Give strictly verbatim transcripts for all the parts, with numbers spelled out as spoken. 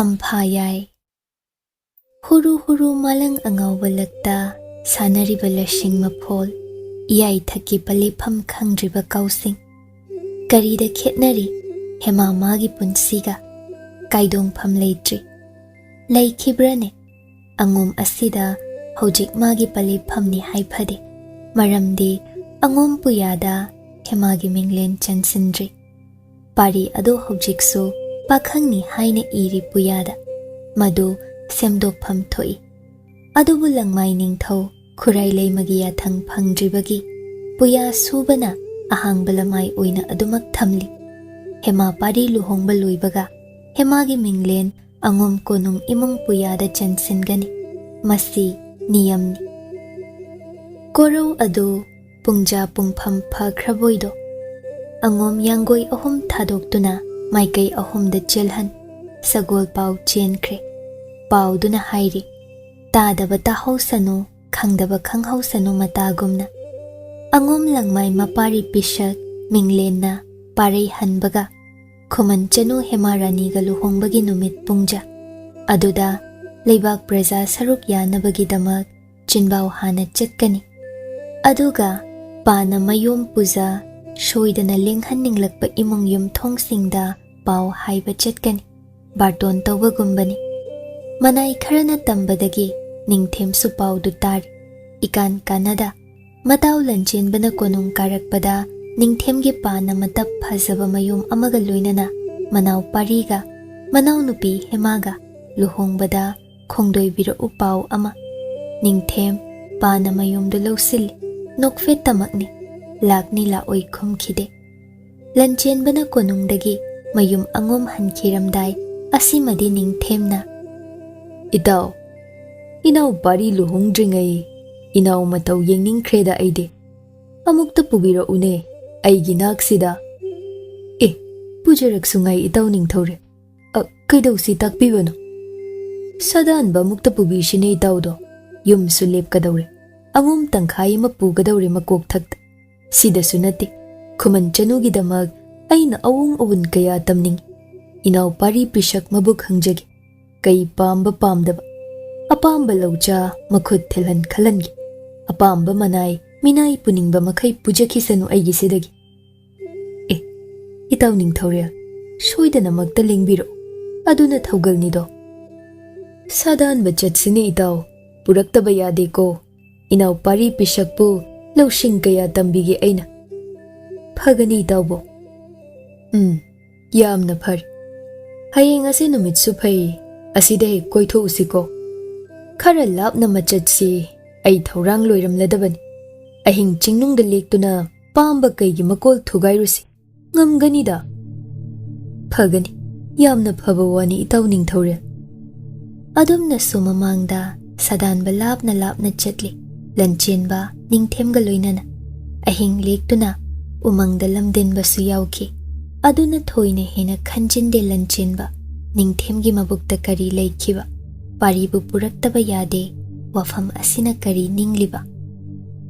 ꯇꯝꯐꯥ ꯌꯥꯏ꯫ ꯍꯨꯔꯨ ꯍꯨꯔꯨ ꯃꯥꯂꯪ ꯑꯉꯥꯎꯕ ꯂꯛꯇ ꯁꯥꯟꯅꯔꯤꯕ ꯂꯁꯤꯡ ꯃꯐꯣꯜ, ꯏꯌꯥꯏꯊꯛꯀꯤ ꯄꯂꯦꯞꯐꯝ ꯈꯪꯗ꯭ꯔꯤꯕ ꯀꯥꯎꯁꯤꯡ꯫ ꯀꯔꯤꯗ ꯈꯦꯠꯅꯔꯤ ꯍꯦꯃꯥ ꯃꯥꯒꯤ ꯄꯨꯟꯁꯤꯒ? ꯀꯥꯏꯗꯣꯡꯐꯝ ꯂꯩꯇ꯭ꯔꯤ꯫ ꯂꯩꯈꯤꯕ꯭ꯔꯅꯦ? ꯑꯉꯣꯝ ꯑꯁꯤꯗ ꯍꯧꯖꯤꯛ ꯃꯥꯒꯤ ꯄꯂꯦꯞꯐꯝꯅꯤ ꯍꯥꯏ ꯐꯗꯦ, ꯃꯔꯝꯗꯤ ꯑꯉꯣꯝ ꯄꯨꯌꯥꯗ ꯍꯦꯃꯥꯒꯤ ꯃꯤꯡꯂꯦꯟ ꯆꯟꯁꯤꯟꯗ꯭ꯔꯤ꯫ ꯄꯥꯔꯤ ꯑꯗꯨ ꯍꯧꯖꯤꯛꯁꯨ ꯄꯥꯈꯪꯅꯤ ꯍꯥꯏꯅ ꯏꯔꯤ ꯄꯨꯌꯥꯗ꯫ ꯃꯗꯨ ꯁꯦꯝꯗꯣꯛꯐꯝ ꯊꯣꯛꯏ꯫ ꯑꯗꯨꯕꯨ ꯂꯪꯃꯥꯏ ꯅꯤꯡꯊꯧ ꯈꯨꯔꯥꯏ ꯂꯩꯃꯒꯤ ꯌꯥꯊꯪ ꯐꯪꯗ꯭ꯔꯤꯕꯒꯤ ꯄꯨꯌꯥ ꯁꯨꯕꯅ ꯑꯍꯥꯡꯕ ꯂꯃꯥꯏ ꯑꯣꯏꯅ ꯑꯗꯨꯃꯛ ꯊꯝꯂꯤ꯫ ꯍꯦꯃꯥ ꯄꯥꯔꯤ ꯂꯨꯍꯣꯡꯕ ꯂꯣꯏꯕꯒ ꯍꯦꯃꯥꯒꯤ ꯃꯤꯡꯂꯦꯟ ꯑꯉꯣꯝ ꯀꯣꯅꯨꯡ ꯏꯃꯨꯡ ꯄꯨꯌꯥꯗ ꯆꯟꯁꯤꯟꯒꯅꯤ꯫ ꯃꯁꯤ ꯅꯤꯌꯝꯅꯤ꯫ ꯀꯣꯔꯧ ꯑꯗꯨ ꯄꯨꯡꯖꯥ ꯄꯨꯡꯐꯝ ꯐꯈ꯭ꯔꯕꯣꯏꯗꯣ? ꯑꯉꯣꯝ ꯌꯥꯡꯒꯣꯏ ꯑꯍꯨꯝ ꯊꯥꯗꯣꯛꯇꯨꯅ ꯃꯥꯏꯀꯩ ꯑꯍꯨꯝꯗ ꯆꯦꯜꯍꯟ꯫ ꯁꯒꯣꯜ ꯄꯥꯎ ꯆꯦꯟꯈ꯭ꯔꯦ꯫ ꯄꯥꯎꯗꯨꯅ ꯍꯥꯏꯔꯤ, "ꯇꯥꯗꯕ ꯇꯥꯍꯧꯁꯅꯨ, ꯈꯪꯗꯕ ꯈꯪꯍꯧꯁꯅꯨ" ꯃꯇꯥꯒꯨꯝꯅ꯫ ꯑꯉꯣꯝ ꯂꯪꯃꯥꯏ ꯃꯄꯥꯔꯤ ꯄꯤꯁꯛ ꯃꯤꯡꯂꯦꯟꯅ ꯄꯥꯔꯩ ꯍꯟꯕꯒ ꯈꯨꯃꯟ ꯆꯅꯨ ꯍꯦꯃꯥ ꯔꯥꯅꯤꯒ ꯂꯨꯍꯣꯡꯕꯒꯤ ꯅꯨꯃꯤꯠ ꯄꯨꯡꯖꯥ ꯑꯗꯨꯗ ꯂꯩꯕꯥꯛ ꯄ꯭ꯔꯖꯥ ꯁꯔꯨꯛ ꯌꯥꯅꯕꯒꯤꯗꯃꯛ ꯆꯤꯟꯕꯥꯎ ꯍꯥꯟꯅ ꯆꯠꯀꯅꯤ꯫ ꯑꯗꯨꯒ ꯄꯥꯅ ꯃꯌꯣꯝ ꯄꯨꯖꯥ ꯁꯣꯏꯗꯅ ꯂꯦꯡꯍꯟꯅꯤꯡꯂꯛꯄ ꯏꯃꯨꯡ ꯌꯨꯝꯊꯣꯡꯁꯤꯡꯗ ꯄꯥꯎ ꯍꯥꯏꯕ ꯆꯠꯀꯅꯤ꯫ ꯕꯥꯔꯇꯣꯟ ꯇꯧꯕꯒꯨꯝꯕꯅꯤ꯫ ꯃꯅꯥꯏ ꯈꯔꯅ ꯇꯝꯕꯗꯒꯤ ꯅꯤꯡꯊꯦꯝꯁꯨ ꯄꯥꯎꯗꯨ ꯇꯥꯔꯤ꯫ ꯏꯀꯥꯟ ꯀꯥꯟꯅꯗ ꯃꯇꯥꯎ ꯂꯟꯆꯦꯟꯕꯅ ꯀꯣꯅꯨꯡ ꯀꯥꯔꯛꯄꯗ ꯅꯤꯡꯊꯦꯝꯒꯤ ꯄꯥꯅ ꯃꯇꯞ ꯐꯖꯕ ꯃꯌꯨꯝ ꯑꯃꯒ ꯂꯣꯏꯅꯅ ꯃꯅꯥꯎ ꯄꯥꯔꯤꯒ ꯃꯅꯥꯎꯅꯨꯄꯤ ꯍꯦꯃꯥꯒ ꯂꯨꯍꯣꯡꯕꯗ ꯈꯣꯡꯗꯣꯏꯕꯤꯔꯛꯎ ꯄꯥꯎ ꯑꯃ꯫ ꯅꯤꯡꯊꯦꯝ ꯄꯥꯅ ꯃꯌꯨꯝꯗꯨ ꯂꯧꯁꯤꯜꯂꯤ꯫ ꯅꯣꯛꯐꯦꯠꯇꯃꯛꯅꯤ꯫ ꯂꯥꯛꯅꯤ ꯂꯥꯛꯑꯣꯏ ꯈꯨꯝꯈꯤꯗꯦ꯫ ꯂꯟꯆꯦꯟꯕꯅ ꯀꯣꯅꯨꯡꯗꯒꯤ ꯃꯌꯨꯝ ꯑꯉꯣꯝ ꯍꯟꯈꯤꯔꯝꯗꯥꯏ ꯑꯁꯤꯃꯗꯤ ꯅꯤꯡꯊꯦꯝꯅ, "ꯏꯇꯥꯎ, ꯏꯅꯥꯎ ꯄꯥꯔꯤ ꯂꯨꯍꯣꯡꯗ꯭ꯔꯤꯉꯩ ꯏꯅꯥꯎ ꯃꯇꯧ ꯌꯦꯡꯅꯤꯡꯈ꯭ꯔꯦꯗ ꯑꯩꯗꯤ꯫ ꯑꯃꯨꯛꯇ ꯄꯨꯕꯤꯔꯛꯎꯅꯦ ꯑꯩꯒꯤ ꯅꯥꯛꯁꯤꯗ꯫" "ꯑꯦ, ꯄꯨꯖꯔꯛꯁꯨ ꯉꯥꯏ ꯏꯇꯥꯎ ꯅꯤꯡꯊꯧꯔꯦ꯫ ꯑ, ꯀꯩꯗꯧꯁꯤ ꯇꯥꯛꯄꯤꯕꯅꯣ?" "ꯁꯥꯗꯥꯟꯕ ꯑꯃꯨꯛꯇ ꯄꯨꯕꯤꯁꯤꯅꯦ ꯏꯇꯥꯎꯗꯣ꯫ ꯌꯨꯝꯁꯨ ꯂꯦꯞꯀꯗꯧꯔꯦ꯫ ꯑꯉꯣꯝ ꯇꯪꯈꯥꯏ ꯑꯃ ꯄꯨꯒꯗꯧꯔꯦ ꯃꯀꯣꯛ ꯊꯛꯇ꯫ ꯁꯤꯗꯁꯨ ꯅꯠꯇꯦ, ꯈꯨꯃꯟ ꯆꯅꯨꯒꯤꯗꯃꯛ ꯑꯩꯅ ꯑꯋꯣꯡ ꯑꯋꯨꯟ ꯀꯌꯥ ꯇꯝꯅꯤꯡꯏ꯫ ꯏꯅꯥꯎ ꯄꯥꯔꯤ ꯄꯤꯁꯛ ꯃꯕꯨꯛ ꯍꯪꯖꯒꯦ꯫ ꯀꯩ ꯄꯥꯝꯕ ꯄꯥꯝꯗꯕ, ꯑꯄꯥꯝꯕ ꯂꯧꯖꯥ ꯃꯈꯨꯠ ꯊꯤꯜꯍꯟ ꯈꯜꯍꯟꯒꯦ꯫ ꯑꯄꯥꯝꯕ ꯃꯅꯥꯏ ꯃꯤꯅꯥꯏ ꯄꯨꯅꯤꯡꯕ ꯃꯈꯩ ꯄꯨꯖꯈꯤꯁꯅꯨ ꯑꯩꯒꯤꯁꯤꯗꯒꯤ꯫ ꯑꯦ, ꯏꯇꯥꯎ ꯅꯤꯡꯊꯧꯔꯦꯜ, ꯁꯣꯏꯗꯅꯃꯛꯇ ꯂꯦꯡꯕꯤꯔꯛꯎ꯫ ꯑꯗꯨꯅ ꯊꯧꯒꯜꯅꯤꯗꯣ꯫ ꯁꯥꯗꯥꯟꯕ ꯆꯠꯁꯤꯅꯦ ꯏꯇꯥꯎ, ꯄꯨꯔꯛꯇꯕ ꯌꯥꯗꯦꯀꯣ꯫ ꯏꯅꯥꯎ ꯄꯥꯔꯤ ꯄꯤꯁꯛꯄꯨ ꯂꯧꯁꯤꯡ ꯀꯌꯥ ꯇꯝꯕꯤꯒꯦ ꯑꯩꯅ꯫ ꯐꯒꯅꯤ ꯏꯇꯥꯎꯕꯣ꯫ ꯎꯝ, ꯌꯥꯝꯅ ꯐꯔꯦ꯫ ꯍꯌꯦꯡ ꯑꯁꯤ ꯅꯨꯃꯤꯠꯁꯨ ꯐꯩ, ꯑꯁꯤꯗ ꯍꯦꯛ ꯀꯣꯏꯊꯣꯛꯎꯁꯤꯀꯣ꯫ ꯈꯔ ꯂꯥꯞꯅ ꯃꯆꯠꯁꯤ, ꯑꯩ ꯊꯧꯔꯥꯡ ꯂꯣꯏꯔꯝꯂꯗꯕꯅꯤ꯫ ꯑꯍꯤꯡ ꯆꯤꯡꯅꯨꯡꯗ ꯂꯦꯛꯇꯨꯅ ꯄꯥꯝꯕ ꯀꯩꯒꯤ ꯃꯀꯣꯜ ꯊꯨꯒꯥꯏꯔꯨꯁꯤ꯫ ꯉꯝꯒꯅꯤꯗ꯫ ꯐꯒꯅꯤ꯫ ꯌꯥꯝꯅ ꯐꯕ ꯋꯥꯅꯤ ꯏꯇꯥꯎ ꯅꯤꯡꯊꯧꯔꯦꯜ꯫ ꯑꯗꯨꯝꯅꯁꯨ ꯃꯃꯥꯡꯗ ꯁꯥꯗꯥꯟꯕ ꯂꯥꯞꯅ ꯂꯥꯞꯅ ꯆꯠꯂꯤ꯫ ꯂꯟꯆꯦꯟꯕ ꯅꯤꯡꯊꯦꯝꯒ ꯂꯣꯏꯅꯅ ꯑꯍꯤꯡ ꯂꯦꯛꯇꯨꯅ ꯎꯃꯪꯗ ꯂꯝꯗꯤꯟꯕꯁꯨ ꯌꯥꯎꯈꯤ꯫ ꯑꯗꯨꯅ ꯊꯣꯏꯅ ꯍꯦꯟꯅ ꯈꯟꯖꯤꯟꯗꯦ ꯂꯟꯆꯦꯟꯕ꯫ ꯅꯤꯡꯊꯦꯝꯒꯤ ꯃꯕꯨꯛꯇ ꯀꯔꯤ ꯂꯩꯈꯤꯕ? ꯄꯥꯔꯤꯕꯨ ꯄꯨꯔꯛꯇꯕ ꯌꯥꯗꯦ꯫ ꯋꯥꯐꯝ ꯑꯁꯤꯅ ꯀꯔꯤ ꯅꯤꯡꯂꯤꯕ?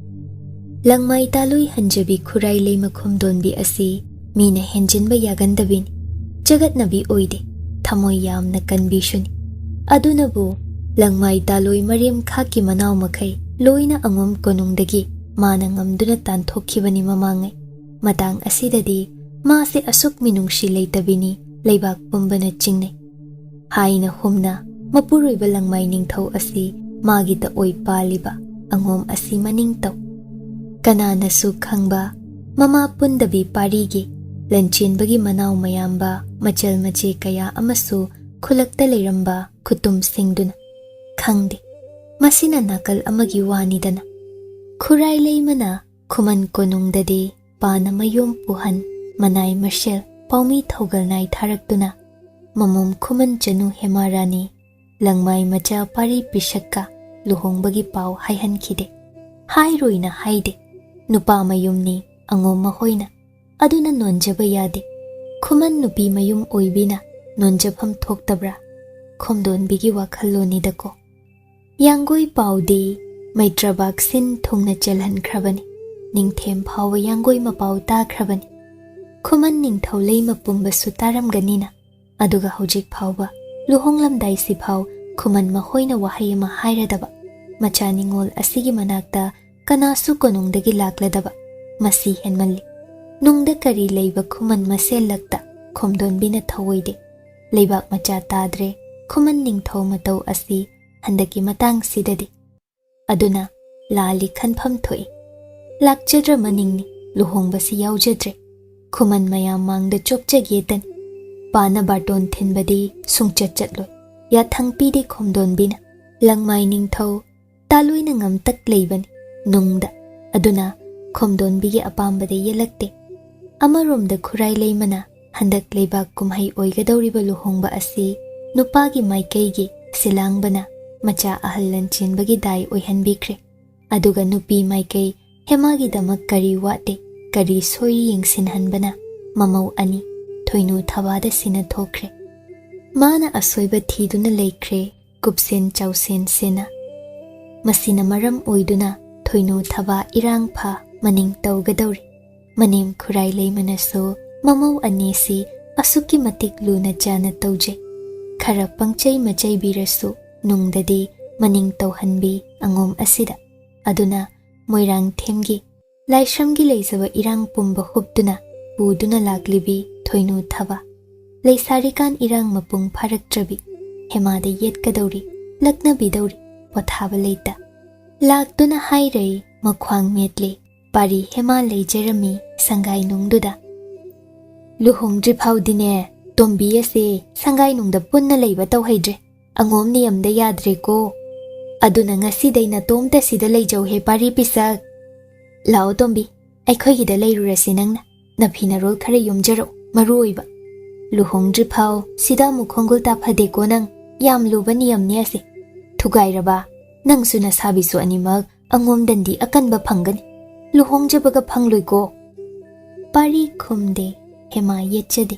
ꯂꯪꯃꯥꯏ ꯇꯥꯂꯣꯏ ꯍꯟꯖꯕꯤ ꯈꯨꯔꯥꯏ ꯂꯩꯃ ꯈꯣꯝꯗꯣꯟꯕꯤ ꯑꯁꯤ ꯃꯤꯅ ꯍꯦꯟꯖꯤꯟꯕ ꯌꯥꯒꯟꯗꯕꯤꯅꯤ꯫ ꯆꯒꯠꯅꯕꯤ ꯑꯣꯏꯗꯦ, ꯊꯃꯣꯏ ꯌꯥꯝꯅ ꯀꯟꯕꯤꯁꯨꯅꯤ꯫ ꯑꯗꯨꯅꯕꯨ ꯂꯪꯃꯥꯏ ꯇꯥꯂꯣꯏ ꯃꯔꯦꯝ ꯈꯥꯛꯀꯤ ꯃꯅꯥꯎ ꯃꯈꯩ ꯂꯣꯏꯅ ꯑꯉꯣꯝ ꯀꯣꯅꯨꯡꯗꯒꯤ ꯃꯥꯅ ꯉꯝꯗꯨꯅ ꯇꯥꯟꯊꯣꯛꯈꯤꯕꯅꯤ ꯃꯃꯥꯡꯉꯩ꯫ ꯃꯇꯥꯡ ꯑꯁꯤꯗꯗꯤ ꯃꯥꯁꯦ ꯑꯁꯨꯛ ꯃꯤꯅꯨꯡꯁꯤ ꯂꯩꯇꯕꯤꯅꯤ ꯂꯩꯕꯥꯛ ꯄꯨꯝꯕꯅ ꯆꯤꯡꯅꯩ꯫ ꯍꯥꯏꯅ ꯍꯨꯝꯅ ꯃꯄꯨꯔꯣꯏꯕ ꯂꯪꯃꯥꯏ ꯅꯤꯡꯊꯧ ꯑꯁꯤ ꯃꯥꯒꯤꯇ ꯑꯣꯏ ꯄꯥꯜꯂꯤꯕ ꯑꯉꯣꯝ ꯑꯁꯤ ꯃꯅꯤꯡ ꯇꯧ꯫ ꯀꯅꯥꯅꯁꯨ ꯈꯪꯕ ꯃꯃꯥ ꯄꯨꯟꯗꯕꯤ ꯄꯥꯔꯤꯒꯤ ꯂꯟꯆꯦꯟꯕꯒꯤ ꯃꯅꯥꯎ ꯃꯌꯥꯝꯕ ꯃꯆꯜ ꯃꯆꯦ ꯀꯌꯥ ꯑꯃꯁꯨ ꯈꯨꯂꯛꯇ ꯂꯩꯔꯝꯕ ꯈꯨꯇꯨꯝꯁꯤꯡꯗꯨꯅ ꯈꯪꯗꯦ꯫ ꯃꯁꯤꯅ ꯅꯥꯀꯜ ꯑꯃꯒꯤ ꯋꯥꯅꯤꯗꯅ꯫ ꯈꯨꯔꯥꯏ ꯂꯩꯃꯅ ꯈꯨꯃꯟ ꯀꯣꯅꯨꯡꯗꯗꯤ ꯄꯥꯅ ꯃꯌꯣꯝ ꯄꯨꯍꯟ ꯃꯅꯥꯏ ꯃꯁꯦꯜ ꯄꯥꯎꯃꯤ ꯊꯧꯒꯜ ꯅꯥꯏ ꯊꯥꯔꯛꯇꯨꯅ ꯃꯃꯣꯝ ꯈꯨꯃꯟ ꯆꯅꯨ ꯍꯦꯃꯥꯔꯥꯅꯤ ꯂꯪꯃꯥꯏ ꯃꯆꯥ ꯄꯥꯔꯤ ꯄꯤꯁꯛꯀ ꯂꯨꯍꯣꯡꯕꯒꯤ ꯄꯥꯎ ꯍꯥꯏꯍꯟꯈꯤꯗꯦ꯫ ꯍꯥꯏꯔꯣꯏꯅ ꯍꯥꯏꯗꯦ꯫ ꯅꯨꯄꯥ ꯃꯌꯨꯝꯅꯤ ꯑꯉꯣꯝ ꯃꯈꯣꯏꯅ꯫ ꯑꯗꯨꯅ ꯅꯣꯟꯖꯕ ꯌꯥꯗꯦ꯫ ꯈꯨꯃꯟ ꯅꯨꯄꯤ ꯃꯌꯨꯝ ꯑꯣꯏꯕꯤꯅ ꯅꯣꯟꯖꯐꯝ ꯊꯣꯛꯇꯕ꯭ꯔꯥ? ꯈꯣꯝꯗꯣꯟꯕꯤꯒꯤ ꯋꯥꯈꯜꯂꯣꯟꯅꯤꯗꯀꯣ꯫ ꯌꯥꯡꯒꯣꯏ ꯄꯥꯎꯗꯤ ꯃꯩꯇ꯭ꯔꯕꯥꯛ ꯁꯤꯟ ꯊꯨꯡꯅ ꯆꯦꯜꯍꯟꯈ꯭ꯔꯕꯅꯤ꯫ ꯅꯤꯡꯊꯦꯝ ꯐꯥꯎꯕ ꯌꯥꯡꯒꯣꯏ ꯃꯄꯥꯎ ꯇꯥꯈ꯭ꯔꯕꯅꯤ꯫ ꯈꯨꯃꯟ ꯅꯤꯡꯊꯧ ꯂꯩꯃ ꯄꯨꯝꯕꯁꯨ ꯇꯥꯔꯝꯒꯅꯤꯅ꯫ ꯑꯗꯨꯒ ꯍꯧꯖꯤꯛ ꯐꯥꯎꯕ ꯂꯨꯍꯣꯡꯂꯝꯗꯥꯏꯁꯤꯐꯥꯎ ꯈꯨꯃꯟ ꯃꯈꯣꯏꯅ ꯋꯥꯍꯩ ꯑꯃ ꯍꯥꯏꯔꯗꯕ꯫ ꯃꯆꯥ ꯅꯤꯉꯣꯜ ꯑꯁꯤꯒꯤ ꯃꯅꯥꯛꯇ ꯀꯅꯥꯁꯨ ꯀꯣꯅꯨꯡꯗꯒꯤ ꯂꯥꯛꯂꯗꯕ꯫ ꯃꯁꯤ ꯍꯦꯟꯃꯜꯂꯤ꯫ ꯅꯨꯡꯗ ꯀꯔꯤ ꯂꯩꯕ ꯈꯨꯃꯟ ꯃꯁꯦꯜ ꯂꯛꯇ ꯈꯣꯝꯗꯣꯟꯕꯤꯅ ꯊꯧꯑꯣꯏꯗꯦ꯫ ꯂꯩꯕꯥꯛ ꯃꯆꯥ ꯇꯥꯗ꯭ꯔꯦ ꯈꯨꯃꯟ ꯅꯤꯡꯊꯧ ꯃꯇꯧ ꯑꯁꯤ ꯍꯟꯗꯛꯀꯤ ꯃꯇꯥꯡꯁꯤꯗꯗꯤ꯫ ꯑꯗꯨꯅ ꯂꯥꯜꯂꯤ ꯈꯟꯐꯝ ꯊꯣꯛꯏ꯫ ꯂꯥꯛꯆꯗ꯭ꯔ ꯃꯅꯤꯡꯅꯤ, ꯂꯨꯍꯣꯡꯕꯁꯤ ꯌꯥꯎꯖꯗ꯭ꯔꯦ꯫ ꯈꯨꯃꯟ ꯃꯌꯥꯝ ꯃꯥꯡꯗ ꯆꯣꯞꯆꯒꯦꯇꯅꯤ꯫ ꯄꯥꯅ ꯕꯥꯔꯇꯣꯟ ꯊꯤꯟꯕꯗꯤ ꯁꯨꯡꯆꯠ ꯆꯠꯂꯣꯏ꯫ ꯌꯥꯊꯪ ꯄꯤꯗꯦ ꯈꯣꯝꯗꯣꯟꯕꯤꯅ꯫ ꯂꯪꯃꯥꯏ ꯅꯤꯡꯊꯧ ꯇꯥꯂꯣꯏꯅ ꯉꯝꯇꯛ ꯂꯩꯕꯅꯤ ꯅꯨꯡꯗ꯫ ꯑꯗꯨꯅ ꯈꯣꯝꯗꯣꯟꯕꯤꯒꯤ ꯑꯄꯥꯝꯕꯗ ꯌꯦꯜꯂꯛꯇꯦ꯫ ꯑꯃꯔꯣꯝꯗ ꯈꯨꯔꯥꯏ ꯂꯩꯃꯅ ꯍꯟꯗꯛ ꯂꯩꯕꯥꯛ ꯀꯨꯝꯍꯩ ꯑꯣꯏꯒꯗꯧꯔꯤꯕ ꯂꯨꯍꯣꯡꯕ ꯑꯁꯤ ꯅꯨꯄꯥꯒꯤ ꯃꯥꯏꯀꯩꯒꯤ ꯁꯤꯂꯥꯡꯕꯅ ꯃꯆꯥ ꯑꯍꯜ ꯂꯟꯆꯦꯟꯕꯒꯤ ꯗꯥꯏ ꯑꯣꯏꯍꯟꯕꯤꯈ꯭ꯔꯦ꯫ ꯑꯗꯨꯒ ꯅꯨꯄꯤ ꯃꯥꯏꯀꯩ ꯍꯦꯃꯥꯒꯤꯗꯃꯛ ꯀꯔꯤ ꯋꯥꯠꯂꯤ, ꯀꯔꯤ ꯁꯣꯏꯔꯤ ꯌꯦꯡꯁꯤꯟꯍꯟꯕꯅ ꯃꯃꯧ ꯑꯅꯤ ꯊꯣꯏꯅꯨ ꯊꯕꯥꯗ ꯁꯤꯟꯅ ꯊꯣꯛꯈ꯭ꯔꯦ꯫ ꯃꯥꯅ ꯑꯁꯣꯏꯕ ꯊꯤꯗꯨꯅ ꯂꯩꯈ꯭ꯔꯦ ꯀꯨꯞꯁꯦꯟ ꯆꯥꯎꯁꯦꯟ ꯁꯦꯟꯅ꯫ ꯃꯁꯤꯅ ꯃꯔꯝ ꯑꯣꯏꯗꯨꯅ ꯊꯣꯏꯅꯨ ꯊꯕꯥ ꯏꯔꯥꯡ ꯐꯥ ꯃꯅꯤꯡ ꯇꯧꯒꯗꯧꯔꯤ꯫ ꯃꯅꯦꯝ ꯈꯨꯔꯥꯏ ꯂꯩꯃꯅꯁꯨ ꯃꯃꯧ ꯑꯅꯤꯁꯤ ꯑꯁꯨꯛꯀꯤ ꯃꯇꯤꯛ ꯂꯨꯅ ꯆꯥꯅ ꯇꯧꯖꯩ꯫ ꯈꯔ ꯄꯪꯆꯩ ꯃꯆꯩꯕꯤꯔꯁꯨ ꯅꯨꯡꯗꯗꯤ ꯃꯅꯤꯡ ꯇꯧꯍꯟꯕꯤ ꯑꯉꯣꯝ ꯑꯁꯤꯗ꯫ ꯑꯗꯨꯅ ꯃꯣꯏꯔꯥꯡꯊꯦꯝꯒꯤ ꯂꯥꯏꯁ꯭ꯔꯝꯒꯤ ꯂꯩꯖꯕ ꯏꯔꯥꯡ ꯄꯨꯝꯕ ꯍꯨꯞꯇꯨꯅ ꯄꯨꯗꯨꯅ ꯂꯥꯛꯂꯤꯕꯤ ꯊꯣꯏꯅꯨ ꯊꯕ꯫ ꯂꯩꯁꯥꯔꯤꯀꯥꯟ ꯏꯔꯥꯡ ꯃꯄꯨꯡ ꯐꯥꯔꯛꯇ꯭ꯔꯕꯤ ꯍꯦꯃꯥꯗ ꯌꯦꯠꯀꯗꯧꯔꯤ, ꯂꯛꯅꯕꯤꯗꯧꯔꯤ, ꯄꯣꯊꯥꯕ ꯂꯩꯇ꯫ ꯂꯥꯛꯇꯨꯅ ꯍꯥꯏꯔꯩ ꯃꯈ꯭ꯋꯥꯡ ꯃꯦꯠꯂꯤ꯫ ꯄꯥꯔꯤ ꯍꯦꯃꯥ ꯂꯩꯖꯔꯝꯃꯤ ꯁꯪꯒꯥꯏꯅꯨꯡꯗꯨꯗ꯫ ꯂꯨꯍꯣꯡꯗ꯭ꯔꯤ ꯐꯥꯎꯗꯤꯅꯦ, ꯇꯣꯝꯕꯤ ꯑꯁꯦ ꯁꯪꯒꯥꯏꯅꯨꯡꯗ ꯄꯨꯟꯅ ꯂꯩꯕ ꯇꯧꯍꯩꯗ꯭ꯔꯦ꯫ ꯑꯉꯣꯝ ꯅꯤꯌꯝꯗ ꯌꯥꯗ꯭ꯔꯦꯀꯣ꯫ ꯑꯗꯨꯅ ꯉꯁꯤꯗꯩ ꯅꯇꯣꯝꯇ ꯁꯤꯗ ꯂꯩꯖꯧꯍꯦ ꯄꯥꯔꯤ ꯄꯤꯁꯛ꯫ ꯂꯥꯛꯑꯣ ꯇꯣꯝꯕꯤ, ꯑꯩꯈꯣꯏꯒꯤꯗ ꯂꯩꯔꯨꯔꯁꯤ ꯅꯪꯅ꯫ ꯅꯐꯤ ꯅꯔꯣꯜ ꯈꯔ ꯌꯣꯝꯖꯔꯛꯎ, ꯃꯔꯨ ꯑꯣꯏꯕ꯫ ꯂꯨꯍꯣꯡꯗ꯭ꯔꯤ ꯐꯥꯎ ꯁꯤꯗ ꯑꯃꯨꯛ ꯈꯣꯡꯒꯨꯜ ꯇꯥꯐꯗꯦꯀꯣ ꯅꯪ꯫ ꯌꯥꯝ ꯂꯨꯕ ꯅꯤꯌꯝꯅꯤ ꯑꯁꯦ꯫ ꯊꯨꯒꯥꯏꯔꯕ, ꯅꯪꯁꯨ ꯅꯁꯥꯕꯤꯁꯨ ꯑꯅꯤꯃꯛ ꯑꯉꯣꯝꯗꯟꯗꯤ ꯑꯀꯟꯕ ꯐꯪꯒꯅꯤ꯫ ꯂꯨꯍꯣꯡꯖꯕꯒ ꯐꯪꯂꯣꯏꯀꯣ꯫ ꯄꯥꯔꯤ ꯈꯨꯝꯗꯦ, ꯍꯦꯃꯥ ꯌꯦꯠꯆꯗꯦ꯫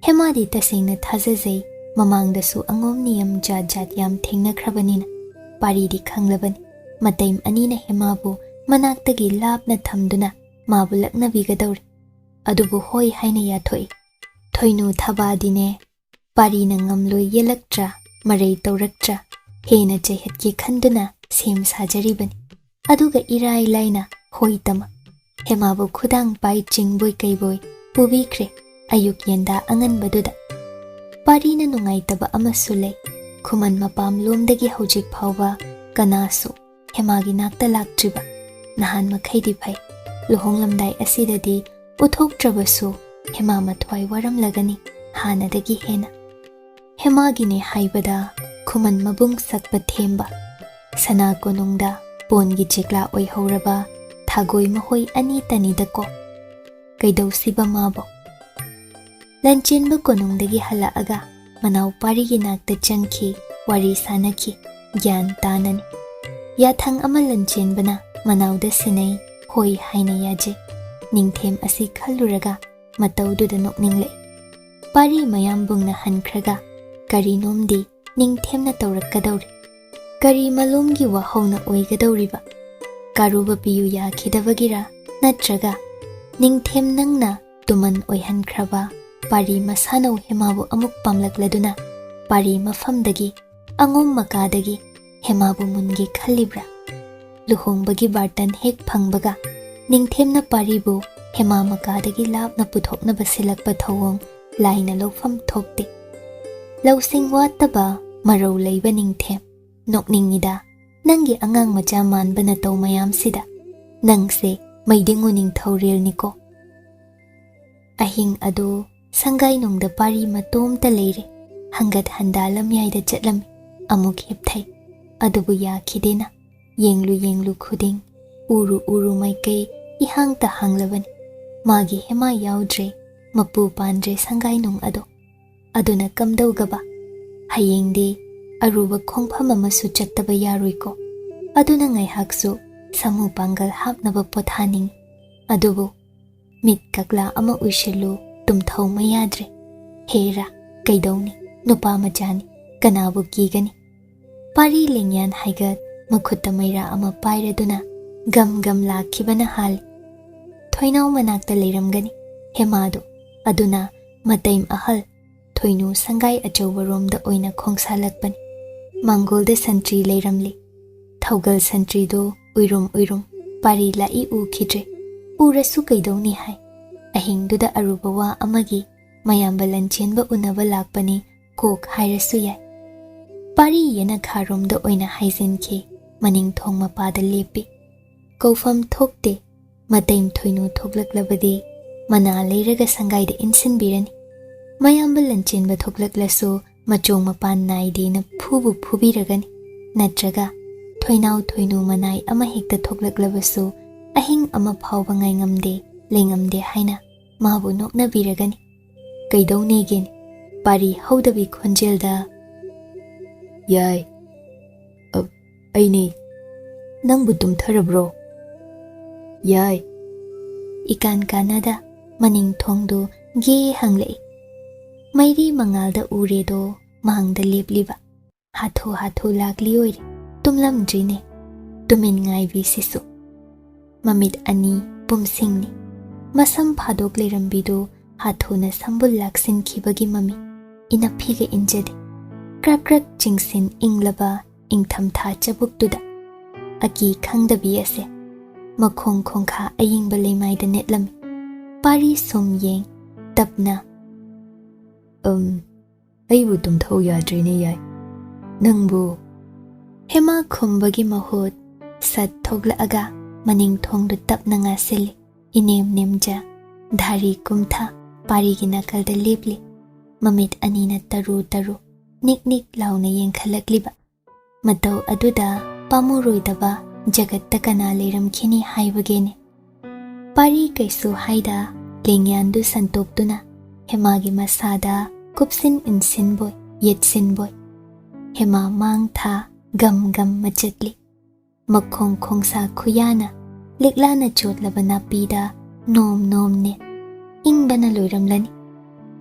ꯍꯦꯃꯥꯗꯤ ꯇꯁꯦꯡꯅ ꯊꯥꯖꯖꯩ, ꯃꯃꯥꯡꯗꯁꯨ ꯑꯉꯣꯝ ꯅꯤꯌꯝ ꯖꯥꯠ ꯖꯥꯠ ꯌꯥꯝ ꯊꯦꯡꯅꯈ꯭ꯔꯕꯅꯤꯅ꯫ ꯄꯥꯔꯤꯗꯤ ꯈꯪꯂꯕꯅꯤ, ꯃꯇꯩ ꯑꯅꯤꯅ ꯍꯦꯃꯥꯕꯨ ꯃꯅꯥꯛꯇꯒꯤ ꯂꯥꯞꯅ ꯊꯝꯗꯨꯅ ꯃꯥꯕꯨ ꯂꯛꯅꯕꯤꯒꯗꯧꯔꯤ꯫ ꯑꯗꯨꯕꯨ ꯍꯣꯏ ꯍꯥꯏꯅ ꯌꯥꯊꯣꯛꯏ꯫ ꯊꯣꯏꯅꯨ ꯊꯕꯥꯗꯤꯅꯦ, ꯄꯥꯔꯤꯅ ꯉꯝꯂꯣꯏ ꯌꯦꯜꯂꯛꯇ꯭ꯔꯥ, ꯃꯔꯩ ꯇꯧꯔꯛꯇ꯭ꯔꯥ, ꯍꯦꯟꯅ ꯆꯩꯍꯠꯀꯦ ꯈꯟꯗꯨꯅ ꯁꯦꯝ ꯁꯥꯖꯔꯤꯕꯅꯤ꯫ ꯑꯗꯨꯒ ꯏꯔꯥꯏ ꯂꯥꯏꯅ ꯍꯣꯏ ꯇꯝꯃ ꯍꯦꯃꯥꯕꯨ ꯈꯨꯗꯥꯡ ꯄꯥꯏ ꯆꯤꯡꯕꯣꯏ ꯀꯩꯕꯣꯏ ꯄꯨꯕꯤꯈ꯭ꯔꯦ꯫ ꯑꯌꯨꯛ ꯌꯦꯟꯗꯥ ꯑꯉꯟꯕꯗꯨꯗ ꯄꯥꯔꯤꯅ ꯅꯨꯡꯉꯥꯏꯇꯕ ꯑꯃꯁꯨ ꯂꯩ꯫ ꯈꯨꯃꯟ ꯃꯄꯥꯝ ꯂꯣꯝꯗꯒꯤ ꯍꯧꯖꯤꯛ ꯐꯥꯎꯕ ꯀꯅꯥꯁꯨ ꯍꯦꯃꯥꯒꯤ ꯅꯥꯛꯇ ꯂꯥꯛꯇ꯭ꯔꯤꯕ꯫ ꯅꯍꯥꯟ ꯃꯈꯩꯗꯤ ꯐꯩ꯫ ꯂꯨꯍꯣꯡꯂꯝꯗꯥꯏ ꯑꯁꯤꯗꯗꯤ ꯎꯠꯊꯣꯛꯇ꯭ꯔꯕꯁꯨ ꯍꯦꯃꯥ ꯃꯊ꯭ꯋꯥꯏ ꯋꯥꯔꯝꯂꯒꯅꯤ ꯍꯥꯟꯅꯗꯒꯤ ꯍꯦꯟꯅ꯫ ꯍꯦꯃꯥꯒꯤꯅꯦ ꯍꯥꯏꯕꯗ ꯈꯨꯃꯟ ꯃꯕꯨꯡ ꯁꯛꯄ ꯊꯦꯝꯕ, ꯁꯅꯥ ꯀꯣꯅꯨꯡꯗ ꯄꯣꯟꯒꯤ ꯆꯦꯛꯂꯥ ꯑꯣꯏꯍꯧꯔꯕ ꯊꯥꯒꯣꯏ ꯃꯍꯣꯏ ꯑꯅꯤꯇꯅꯤꯗꯀꯣ꯫ ꯀꯩꯗꯧꯁꯤꯕ ꯃꯥꯕꯣ? ꯂꯟꯆꯦꯟꯕ ꯀꯣꯅꯨꯡꯗꯒꯤ ꯍꯜꯂꯛꯑꯒ ꯃꯅꯥꯎ ꯄꯥꯔꯤꯒꯤ ꯅꯥꯛꯇ ꯆꯪꯈꯤ, ꯋꯥꯔꯤ ꯁꯥꯟꯅꯈꯤ, ꯒ꯭ꯌꯥꯟ ꯇꯥꯅꯅꯤ꯫ ꯌꯥꯊꯪ ꯑꯃ ꯂꯟꯆꯦꯟꯕꯅ ꯃꯅꯥꯎꯗ ꯁꯤꯟꯅꯩ, ꯍꯣꯏ ꯍꯥꯏꯅ ꯌꯥꯖꯩ꯫ ꯅꯤꯡꯊꯦꯝ ꯑꯁꯤ ꯈꯜꯂꯨꯔꯒ ꯃꯇꯧꯗꯨꯗ ꯅꯣꯛꯅꯤꯡꯂꯛꯏ꯫ ꯄꯥꯔꯤ ꯃꯌꯥꯝꯕꯨꯡꯅ ꯍꯟꯈ꯭ꯔꯒ ꯀꯔꯤꯅꯣꯝꯗꯤ ꯅꯤꯡꯊꯦꯝꯅ ꯇꯧꯔꯛꯀꯗꯧꯔꯤ꯫ ꯀꯔꯤ ꯃꯂꯣꯝꯒꯤ ꯋꯥꯍꯧꯅ ꯑꯣꯏꯒꯗꯧꯔꯤꯕ? ꯀꯥꯔꯨꯕ ꯄꯤꯌꯨ ꯌꯥꯈꯤꯗꯕꯒꯤꯔ? ꯅꯠꯇ꯭ꯔꯒ ꯅꯤꯡꯊꯦꯝ ꯅꯪꯅ ꯇꯨꯃꯟ ꯑꯣꯏꯍꯟꯈ꯭ꯔꯕ ꯄꯥꯔꯤ ꯃꯁꯥꯅꯧ ꯍꯦꯃꯥꯕꯨ ꯑꯃꯨꯛ ꯄꯥꯝꯂꯛꯂꯗꯨꯅ ꯄꯥꯔꯤ ꯃꯐꯝꯗꯒꯤ, ꯑꯉꯣꯝ ꯃꯀꯥꯗꯒꯤ ꯍꯦꯃꯥꯕꯨ ꯃꯨꯟꯒꯦ ꯈꯜꯂꯤꯕ꯭ꯔꯥ? ꯂꯨꯍꯣꯡꯕꯒꯤ ꯕꯥꯔꯇꯟ ꯍꯦꯛ ꯐꯪꯕꯒ ꯅꯤꯡꯊꯦꯝꯅ ꯄꯥꯔꯤꯕꯨ ꯍꯦꯃꯥ ꯃꯀꯥꯗꯒꯤ ꯂꯥꯞꯅ ꯄꯨꯊꯣꯛꯅꯕ ꯁꯤꯜꯂꯛꯄ ꯊꯧꯑꯣꯡ ꯂꯥꯏꯅ ꯂꯧꯐꯝ ꯊꯣꯛꯇꯦ꯫ ꯂꯧꯁꯤꯡ ꯋꯥꯠꯇꯕ ꯃꯔꯧ ꯂꯩꯕ ꯅꯤꯡꯊꯦꯝ, ꯅꯣꯛꯅꯤꯡꯉꯤꯗ, ꯅꯪꯒꯤ ꯑꯉꯥꯡ ꯃꯆꯥ ꯃꯥꯟꯕ ꯅꯇꯧ ꯃꯌꯥꯝꯁꯤꯗ꯫ ꯅꯪꯁꯦ ꯃꯩꯗꯤꯡꯉꯨ ꯅꯤꯡꯊꯧꯔꯦꯜꯅꯤꯀꯣ꯫ ꯑꯍꯤꯡ ꯑꯗꯨ ꯁꯪꯒꯥꯏꯅꯨꯡꯗ ꯄꯥꯔꯤ ꯃꯇꯣꯝꯇ ꯂꯩꯔꯦ꯫ ꯍꯪꯒꯠ ꯍꯟꯗꯥ ꯂꯝꯌꯥꯏꯗ ꯆꯠꯂꯝꯃꯤ, ꯑꯃꯨꯛ ꯍꯤꯞꯊꯩ꯫ ꯑꯗꯨꯕꯨ ꯌꯥꯈꯤꯗꯦꯅ꯫ ꯌꯦꯡꯂꯨ ꯌꯦꯡꯂꯨ ꯈꯨꯗꯤꯡ, ꯎꯔꯨ ꯎꯔꯨ ꯃꯥꯏꯀꯩ ꯏꯍꯥꯡꯇ ꯍꯥꯡꯂꯕꯅꯤ꯫ ꯃꯥꯒꯤ ꯍꯦꯃꯥ ꯌꯥꯎꯗ꯭ꯔꯦ, ꯃꯄꯨ ꯄꯥꯟꯗ꯭ꯔꯦ ꯁꯪꯒꯥꯏꯅꯨꯡ ꯑꯗꯣ꯫ ꯑꯗꯨꯅ ꯀꯝꯗꯧꯒꯕ? ꯍꯌꯦꯡꯗꯤ ꯑꯔꯨꯕ ꯈꯣꯡꯐꯝ ꯑꯃꯁꯨ ꯆꯠꯇꯕ ꯌꯥꯔꯣꯏꯀꯣ꯫ ꯑꯗꯨꯅ ꯉꯥꯏꯍꯥꯛꯁꯨ ꯁꯥꯃꯨ ꯄꯥꯡꯒꯜ ꯍꯥꯞꯅꯕ ꯄꯣꯊꯥꯅꯤꯡꯏ꯫ ꯑꯗꯨꯕꯨ ꯃꯤꯠ ꯀꯛꯂꯥ ꯑꯃ ꯎꯏꯁꯤꯜꯂꯨ, ꯇꯨꯝꯊꯧ ꯃꯩ ꯌꯥꯗ꯭ꯔꯦ꯫ ꯍꯦꯔꯥ, ꯀꯩꯗꯧꯅꯤ? ꯅꯨꯄꯥ ꯃꯆꯥꯅꯤ, ꯀꯅꯥꯕꯨ ꯀꯤꯒꯅꯤ? ꯄꯥꯔꯤ ꯂꯦꯡꯌꯥꯟ ꯍꯥꯏꯒꯠ ꯃꯈꯨꯠꯇ ꯃꯩꯔꯥ ꯑꯃ ꯄꯥꯏꯔꯗꯨꯅ ꯒꯝ ꯒꯝ ꯂꯥꯛꯈꯤꯕꯅ ꯍꯥꯜꯂꯤ꯫ ꯊꯣꯏꯅꯥꯎ ꯃꯅꯥꯛꯇ ꯂꯩꯔꯝꯒꯅꯤ ꯍꯦꯃꯥꯗꯨ꯫ ꯑꯗꯨꯅ ꯃꯇꯩꯝ ꯑꯍꯜ ꯊꯣꯏꯅꯨ ꯁꯪꯒꯥꯏ ꯑꯆꯧꯕꯔꯣꯝꯗ ꯑꯣꯏꯅ ꯈꯣꯡꯁꯥꯜꯂꯛꯄꯅꯤ꯫ ꯃꯥꯡꯒꯣꯜꯗ ꯁꯟꯇ꯭ꯔꯤ ꯂꯩꯔꯝꯂꯤ꯫ ꯊꯧꯒꯜ ꯁꯟꯇ꯭ꯔꯤꯗꯣ ꯎꯏꯔꯨꯝ ꯎꯏꯔꯨꯝ ꯄꯥꯔꯤ ꯂꯥꯛꯏ ꯎꯈꯤꯗ꯭ꯔꯦ꯫ ꯎꯔꯁꯨ ꯀꯩꯗꯧꯅꯤ ꯍꯥꯏ꯫ ꯑꯍꯤꯡꯗꯨꯗ ꯑꯔꯨꯕ ꯋꯥ ꯑꯃꯒꯤ ꯃꯌꯥꯝꯕ ꯂꯟꯆꯦꯟꯕ ꯎꯅꯕ ꯂꯥꯛꯄꯅꯤ ꯀꯣꯛ ꯍꯥꯏꯔꯁꯨ ꯌꯥꯏ꯫ ꯄꯥꯔꯤ ꯌꯦꯅꯈꯥꯔꯣꯝꯗ ꯑꯣꯏꯅ ꯍꯥꯏꯖꯤꯟꯈꯤ꯫ ꯃꯅꯤꯡ ꯊꯣꯡ ꯃꯄꯥꯗ ꯂꯦꯞꯄꯤ꯫ ꯀꯧꯐꯝ ꯊꯣꯛꯇꯦ꯫ ꯃꯇꯩ ꯊꯣꯏꯅꯨ ꯊꯣꯛꯂꯛꯂꯕꯗꯤ ꯃꯅꯥ ꯂꯩꯔꯒ ꯁꯪꯒꯥꯏꯗ ꯏꯟꯁꯤꯟꯕꯤꯔꯅꯤ꯫ ꯃꯌꯥꯝꯕ ꯂꯟꯆꯦꯟꯕ ꯊꯣꯛꯂꯛꯂꯁꯨ ꯃꯆꯣꯡ ꯃꯄꯥꯟ ꯅꯥꯏꯗꯦꯅ ꯐꯨꯕꯨ ꯐꯨꯕꯤꯔꯒꯅꯤ꯫ ꯅꯠꯇ꯭ꯔꯒ ꯊꯣꯏꯅꯥꯎ ꯊꯣꯏꯅꯨ ꯃꯅꯥꯏ ꯑꯃ ꯍꯦꯛꯇ ꯊꯣꯛꯂꯛꯂꯕꯁꯨ ꯑꯍꯤꯡ ꯑꯃ ꯐꯥꯎꯕ ꯉꯥꯏꯉꯝꯗꯦ, ꯂꯩꯉꯝꯗꯦ ꯍꯥꯏꯅ ꯃꯥꯕꯨ ꯅꯣꯛꯅꯕꯤꯔꯒꯅꯤ꯫ ꯀꯩꯗꯧꯅꯦꯒꯦꯅꯦ? ꯄꯥꯔꯤ ꯍꯧꯗꯕꯤ ꯈꯣꯟꯖꯦꯜꯗ, "ꯌꯥꯏ, ꯑ, ꯑꯩꯅꯦ꯫ ꯅꯪꯕꯨ ꯇꯨꯝꯊꯔꯕ꯭ꯔꯣ?" "ꯌꯥꯏ꯫" ꯏꯀꯥꯟ ꯀꯥꯟꯅꯗ ꯃꯅꯤꯡ ꯊꯣꯡꯗꯨ ꯒꯦ ꯍꯥꯡꯂꯛꯏ꯫ ꯃꯩꯔꯤ ꯃꯉꯥꯜꯗ ꯎꯔꯦꯗꯣ ꯃꯥꯡꯗ ꯂꯦꯞꯂꯤꯕ꯫ ꯍꯥꯊꯨ ꯍꯥꯊꯨ ꯂꯥꯛꯂꯤ ꯑꯣꯏꯔꯦ꯫ ꯇꯨꯝꯂꯝꯗ꯭ꯔꯤꯅꯦ꯫ ꯇꯨꯃꯤꯟ ꯉꯥꯏꯕꯤꯁꯤꯁꯨ꯫ ꯃꯃꯤꯠ ꯑꯅꯤ ꯄꯨꯝꯁꯤꯡꯅꯤ꯫ ꯃꯁꯝ ꯐꯥꯗꯣꯛ ꯂꯩꯔꯝꯕꯤꯗꯨ ꯍꯥꯊꯨꯅ ꯁꯝꯕꯨꯜ ꯂꯥꯛꯁꯤꯟꯈꯤꯕꯒꯤ ꯃꯃꯤ꯫ ꯏꯅꯞꯐꯤꯒ ꯏꯟꯖꯗꯦ꯫ ꯀ꯭ꯔꯛ ꯀ꯭ꯔꯛ ꯆꯤꯡꯁꯤꯟ ꯏꯪꯂꯕ ꯏꯪꯊꯝꯊꯥ ꯆꯕꯨꯛꯇꯨꯗ꯫ ꯑꯀꯤ ꯈꯪꯗꯕꯤ ꯑꯁꯦ ꯃꯈꯣꯡ ꯈꯣꯡꯈꯥ ꯑꯌꯤꯡꯕ ꯂꯩꯃꯥꯏꯗ ꯅꯦꯠꯂꯝꯃꯤ꯫ ꯄꯥꯔꯤ ꯁꯨꯝ ꯌꯦꯡ, ꯇꯞꯅ, "ꯑꯝ, ꯑꯩꯕꯨ ꯇꯨꯝꯊꯧ ꯌꯥꯗ꯭ꯔꯦꯅꯦ ꯌꯥꯏ꯫ ꯅꯪꯕꯨ?" ꯍꯦꯃꯥ ꯈꯨꯝꯕꯒꯤ ꯃꯍꯨꯠ ꯁꯠ ꯊꯣꯛꯂꯛꯑꯒ ꯃꯅꯤꯡ ꯊꯣꯡꯗꯨ ꯇꯞꯅ ꯉꯥꯁꯤꯜꯂꯤ꯫ ꯏꯅꯦꯝ ꯅꯦꯝꯖ, ꯙꯥꯔꯤ ꯀꯨꯝꯊ, ꯄꯥꯔꯤꯒꯤ ꯅꯥꯀꯜꯗ ꯂꯦꯞꯂꯤ꯫ ꯃꯃꯤꯠ ꯑꯅꯤꯅ ꯇꯔꯨ ꯇꯔꯨ, ꯅꯤꯛ ꯅꯤꯛ ꯂꯥꯎꯅ ꯌꯦꯡꯈꯠꯂꯛꯂꯤꯕ꯫ ꯃꯇꯧ ꯑꯗꯨꯗ ꯄꯥꯝꯃꯨꯔꯣꯏꯗꯕ ꯖꯒꯠꯇ ꯀꯅꯥ ꯂꯩꯔꯝꯈꯤꯅꯤ ꯍꯥꯏꯕꯒꯦꯅꯦ꯫ ꯄꯥꯔꯤ ꯀꯩꯁꯨ ꯍꯥꯏꯗ ꯂꯦꯡꯌꯥꯟꯗꯨ ꯁꯟꯇꯣꯛꯇꯨꯅ ꯍꯦꯃꯥꯒꯤ ꯃꯁꯥꯗ ꯀꯨꯞꯁꯤꯟ ꯏꯟꯁꯤꯟꯕꯣꯏ ꯌꯦꯠꯁꯤꯟꯕꯣꯏ꯫ ꯍꯦꯃꯥ ꯃꯥꯡ ꯊꯥ ꯒꯝ ꯒꯝ ꯃꯆꯠꯂꯤ꯫ ꯃꯈꯣꯡ ꯈꯣꯡꯁꯥ ꯈꯨꯌꯥꯅ ꯂꯤꯛꯂꯥꯅ ꯆꯣꯠꯂꯕ ꯅꯥꯄꯤꯗ ꯅꯣꯝ ꯅꯣꯝ ꯅꯦꯠ꯫ ꯏꯪꯕꯅ ꯂꯣꯏꯔꯝꯂꯅꯤ꯫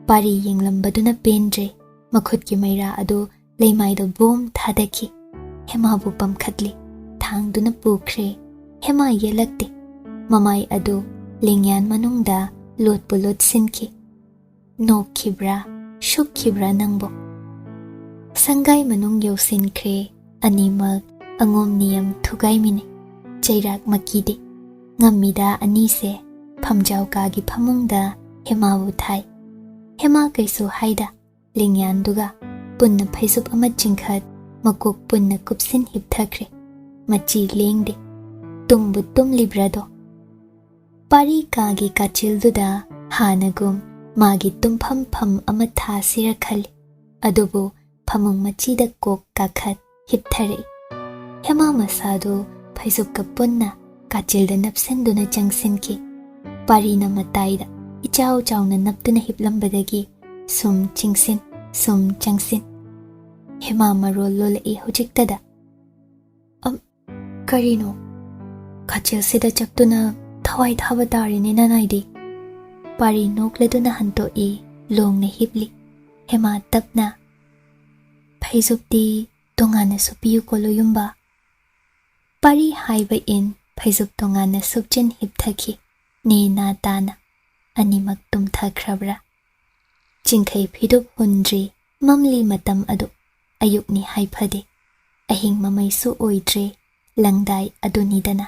ꯄꯥꯔꯤ ꯌꯦꯡꯂꯝꯕꯗꯨꯅ ꯄꯦꯟꯗ꯭ꯔꯦ꯫ ꯃꯈꯨꯠꯀꯤ ꯃꯩꯔꯥ ꯑꯗꯨ ꯂꯩꯃꯥꯏꯗ ꯕꯣꯝ ꯊꯥꯗꯈꯤ꯫ ꯍꯦꯃꯥꯕꯨ ꯄꯝꯈꯠꯂꯤ꯫ ꯊꯥꯡꯗꯨꯅ ꯄꯨꯈ꯭ꯔꯦ꯫ ꯍꯦꯃꯥ ꯌꯦꯜꯂꯛꯇꯦ꯫ ꯃꯃꯥꯏ ꯑꯗꯨ ꯂꯦꯡꯌꯥꯟ ꯃꯅꯨꯡꯗ ꯂꯣꯠꯄꯨ ꯂꯣꯠꯁꯤꯟꯈꯤ꯫ ꯅꯣꯛꯈꯤꯕ꯭ꯔꯥ, ꯁꯨꯛꯈꯤꯕ꯭ꯔꯥ ꯅꯪꯕꯣ? ꯁꯪꯒꯥꯏ ꯃꯅꯨꯡ ꯌꯧꯁꯤꯟꯈ꯭ꯔꯦ, ꯑꯅꯤꯃꯛ ꯑꯉꯣꯝ ꯅꯤꯌꯝ ꯊꯨꯒꯥꯏꯃꯤꯅꯩ꯫ ꯆꯩꯔꯥꯛ ꯃꯀꯤꯗꯦ꯫ ꯉꯝꯃꯤꯗ ꯑꯅꯤꯁꯦ꯫ ꯐꯝꯖꯥꯎ ꯀꯥꯒꯤ ꯐꯃꯨꯡꯗ ꯍꯦꯃꯥꯕꯨ ꯊꯥꯏ꯫ ꯍꯦꯃꯥ ꯀꯩꯁꯨ ꯍꯥꯏꯗ, ꯂꯦꯡꯌꯥꯟꯗꯨꯒ ꯄꯨꯟꯅ ꯐꯩꯖꯨꯞ ꯑꯃ ꯆꯤꯡꯈꯠ, ꯃꯀꯣꯛ ꯄꯨꯟꯅ ꯀꯨꯞꯁꯤꯟ ꯍꯤꯞꯊꯈ꯭ꯔꯦ꯫ ꯃꯆꯤ ꯂꯦꯡꯗꯦ꯫ ꯇꯨꯝꯕꯨ ꯇꯨꯝꯂꯤꯕ꯭ꯔꯥꯗꯣ? ꯄꯥꯔꯤ ꯀꯥꯒꯤ ꯀꯥꯆꯤꯜꯗꯨꯗ ꯍꯥꯟꯅꯒꯨꯝ ꯃꯥꯒꯤ ꯇꯨꯝꯐꯝ ꯐꯝ ꯑꯃ ꯊꯥꯁꯤꯔ ꯈꯜꯂꯤ꯫ ꯑꯗꯨꯕꯨ ꯐꯃꯨꯡ ꯃꯆꯤꯗ ꯀꯣꯛ ꯀꯥꯈꯠ ꯍꯤꯞꯊꯔꯛꯏ꯫ ꯍꯦꯃꯥ ꯃꯁꯥꯗꯨ ꯐꯩꯖꯨꯞꯀ ꯄꯨꯟꯅ ꯀꯥꯆꯤꯜꯗ ꯅꯞꯁꯤꯟꯗꯨꯅ ꯆꯪꯁꯤꯟꯈꯤ꯫ ꯄꯥꯔꯤꯅ ꯃꯇꯥꯏꯗ ꯏꯆꯥꯎ ꯆꯥꯎꯅ ꯅꯞꯇꯨꯅ ꯍꯤꯞꯂꯝꯕꯗꯒꯤ ꯁꯨꯝ ꯆꯤꯡꯁꯤꯟ, ꯁꯨꯝ ꯆꯪꯁꯤꯟ꯫ ꯍꯦꯃꯥ ꯃꯔꯣꯜ ꯂꯣꯜꯂꯛꯏ ꯍꯧꯖꯤꯛꯇꯗ꯫ "ꯑꯝ, ꯀꯔꯤꯅꯣ? ꯀꯥꯆꯤꯜꯁꯤꯗ ꯆꯞꯇꯨꯅ ꯊꯋꯥꯏ ꯊꯥꯕ ꯇꯥꯔꯦꯅꯦ ꯅꯅꯥꯏꯗꯤ?" ꯄꯥꯔꯤ ꯅꯣꯛꯂꯗꯨꯅ ꯍꯟꯇꯣꯛꯏ, ꯂꯣꯡꯅ ꯍꯤꯞꯂꯤ꯫ ꯍꯦꯃꯥ ꯇꯞꯅ, "ꯐꯩꯖꯨꯞꯇꯤ ꯇꯣꯉꯥꯟꯅ ꯁꯨꯞꯄꯤꯌꯨꯀꯣ ꯂꯣꯌꯨꯝꯕ꯫" ꯄꯥꯔꯤ ꯍꯥꯏꯕ ꯏꯟ ꯐꯩꯖꯨꯞ ꯇꯣꯉꯥꯟꯅ ꯁꯨꯞꯆꯤꯟ ꯍꯤꯞꯊꯈꯤ꯫ ꯅꯦ ꯅꯥ ꯇꯥꯅ꯫ ꯑꯅꯤꯃꯛ ꯇꯨꯝꯊꯈ꯭ꯔꯕ꯭ꯔꯥ? ꯆꯤꯡꯈꯩ ꯐꯤꯗꯨꯞ ꯍꯨꯟꯗ꯭ꯔꯤ꯫ ꯃꯝꯂꯤ ꯃꯇꯝ ꯑꯗꯨ꯫ ꯑꯌꯨꯛꯅꯤ ꯍꯥꯏꯐꯗꯦ꯫ ꯑꯍꯤꯡ ꯃꯃꯩꯁꯨ ꯑꯣꯏꯗ꯭ꯔꯦ꯫ ꯂꯪꯗꯥꯏ ꯑꯗꯨꯅꯤꯗꯅ꯫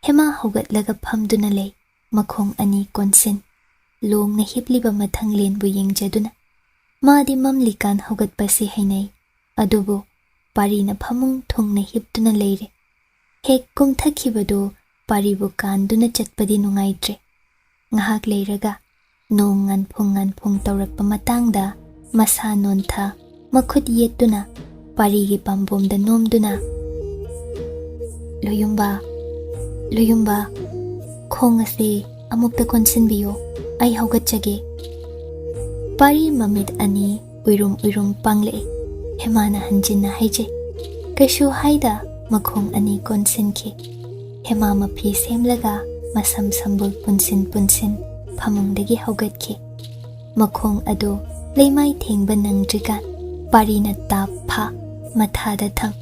ꯍꯦꯃꯥ ꯍꯧꯒꯠꯂꯒ ꯐꯝꯗꯨꯅ ꯂꯩ, ꯃꯈꯣꯡ ꯑꯅꯤ ꯀꯣꯟꯁꯤꯟ꯫ ꯂꯣꯡꯅ ꯍꯤꯞꯂꯤꯕ ꯃꯊꯪꯂꯦꯟꯕꯨ ꯌꯦꯡꯖꯗꯨꯅ꯫ ꯃꯥꯗꯤ ꯃꯝꯂꯤꯀꯥꯟ ꯍꯧꯒꯠꯄꯁꯤ ꯍꯩꯅꯩ꯫ ꯑꯗꯨꯕꯨ ꯄꯥꯔꯤꯅ ꯐꯃꯨꯡ ꯊꯨꯡꯅ ꯍꯤꯞꯇꯨꯅ ꯂꯩꯔꯦ꯫ ꯍꯦꯛ ꯀꯨꯝꯊꯈꯤꯕꯗꯨ ꯄꯥꯔꯤꯕꯨ ꯀꯥꯟꯗꯨꯅ ꯆꯠꯄꯗꯤ ꯅꯨꯡꯉꯥꯏꯇ꯭ꯔꯦ꯫ ꯉꯥꯏꯍꯥꯛ ꯂꯩꯔꯒ ꯅꯣꯡ ꯉꯥꯟꯐꯨꯡ ꯉꯥꯟꯐꯨꯡ ꯇꯧꯔꯛꯄ ꯃꯇꯥꯡꯗ ꯃꯁꯥ ꯅꯣꯟꯊ, ꯃꯈꯨꯠ ꯌꯦꯠꯇꯨꯅ ꯄꯥꯔꯤꯒꯤ ꯄꯥꯝꯕꯣꯝꯗ ꯅꯣꯝꯗꯨꯅ, "ꯂꯣꯌꯨꯝꯕ, ꯂꯣꯌꯨꯝꯕ, ꯈꯣꯡ ꯑꯁꯦ ꯑꯃꯨꯛꯇ ꯀꯣꯟꯁꯤꯟꯕꯤꯌꯨ, ꯑꯩ ꯍꯧꯒꯠꯆꯒꯦ꯫" ꯄꯥꯔꯤ ꯃꯃꯤꯠ ꯑꯅꯤ ꯎꯏꯔꯨꯝ ꯎꯏꯔꯨꯝ ꯄꯥꯡꯂꯛꯏ꯫ ꯍꯦꯃꯥꯅ ꯍꯟꯖꯤꯟꯅ ꯍꯥꯏꯖꯩ꯫ ꯀꯩꯁꯨ ꯍꯥꯏꯗ ꯃꯈꯣꯡ ꯑꯅꯤ ꯀꯣꯟꯁꯤꯟꯈꯤ꯫ ꯍꯦꯃꯥ ꯃꯐꯤ ꯁꯦꯝꯂꯒ ꯃꯁꯝ ꯁꯝꯕꯨꯜ ꯄꯨꯟꯁꯤꯟ ꯄꯨꯟꯁꯤꯟ ꯐꯃꯨꯡꯗꯒꯤ ꯍꯧꯒꯠꯈꯤ꯫ ꯃꯈꯣꯡ ꯑꯗꯨ ꯂꯩꯃꯥꯏ ꯊꯦꯡꯕ ꯅꯪꯗ꯭ꯔꯤꯀꯥꯟ ꯄꯥꯔꯤꯅ ꯇꯥꯞ ꯐꯥ ꯃꯊꯥꯗ ꯊꯝ꯫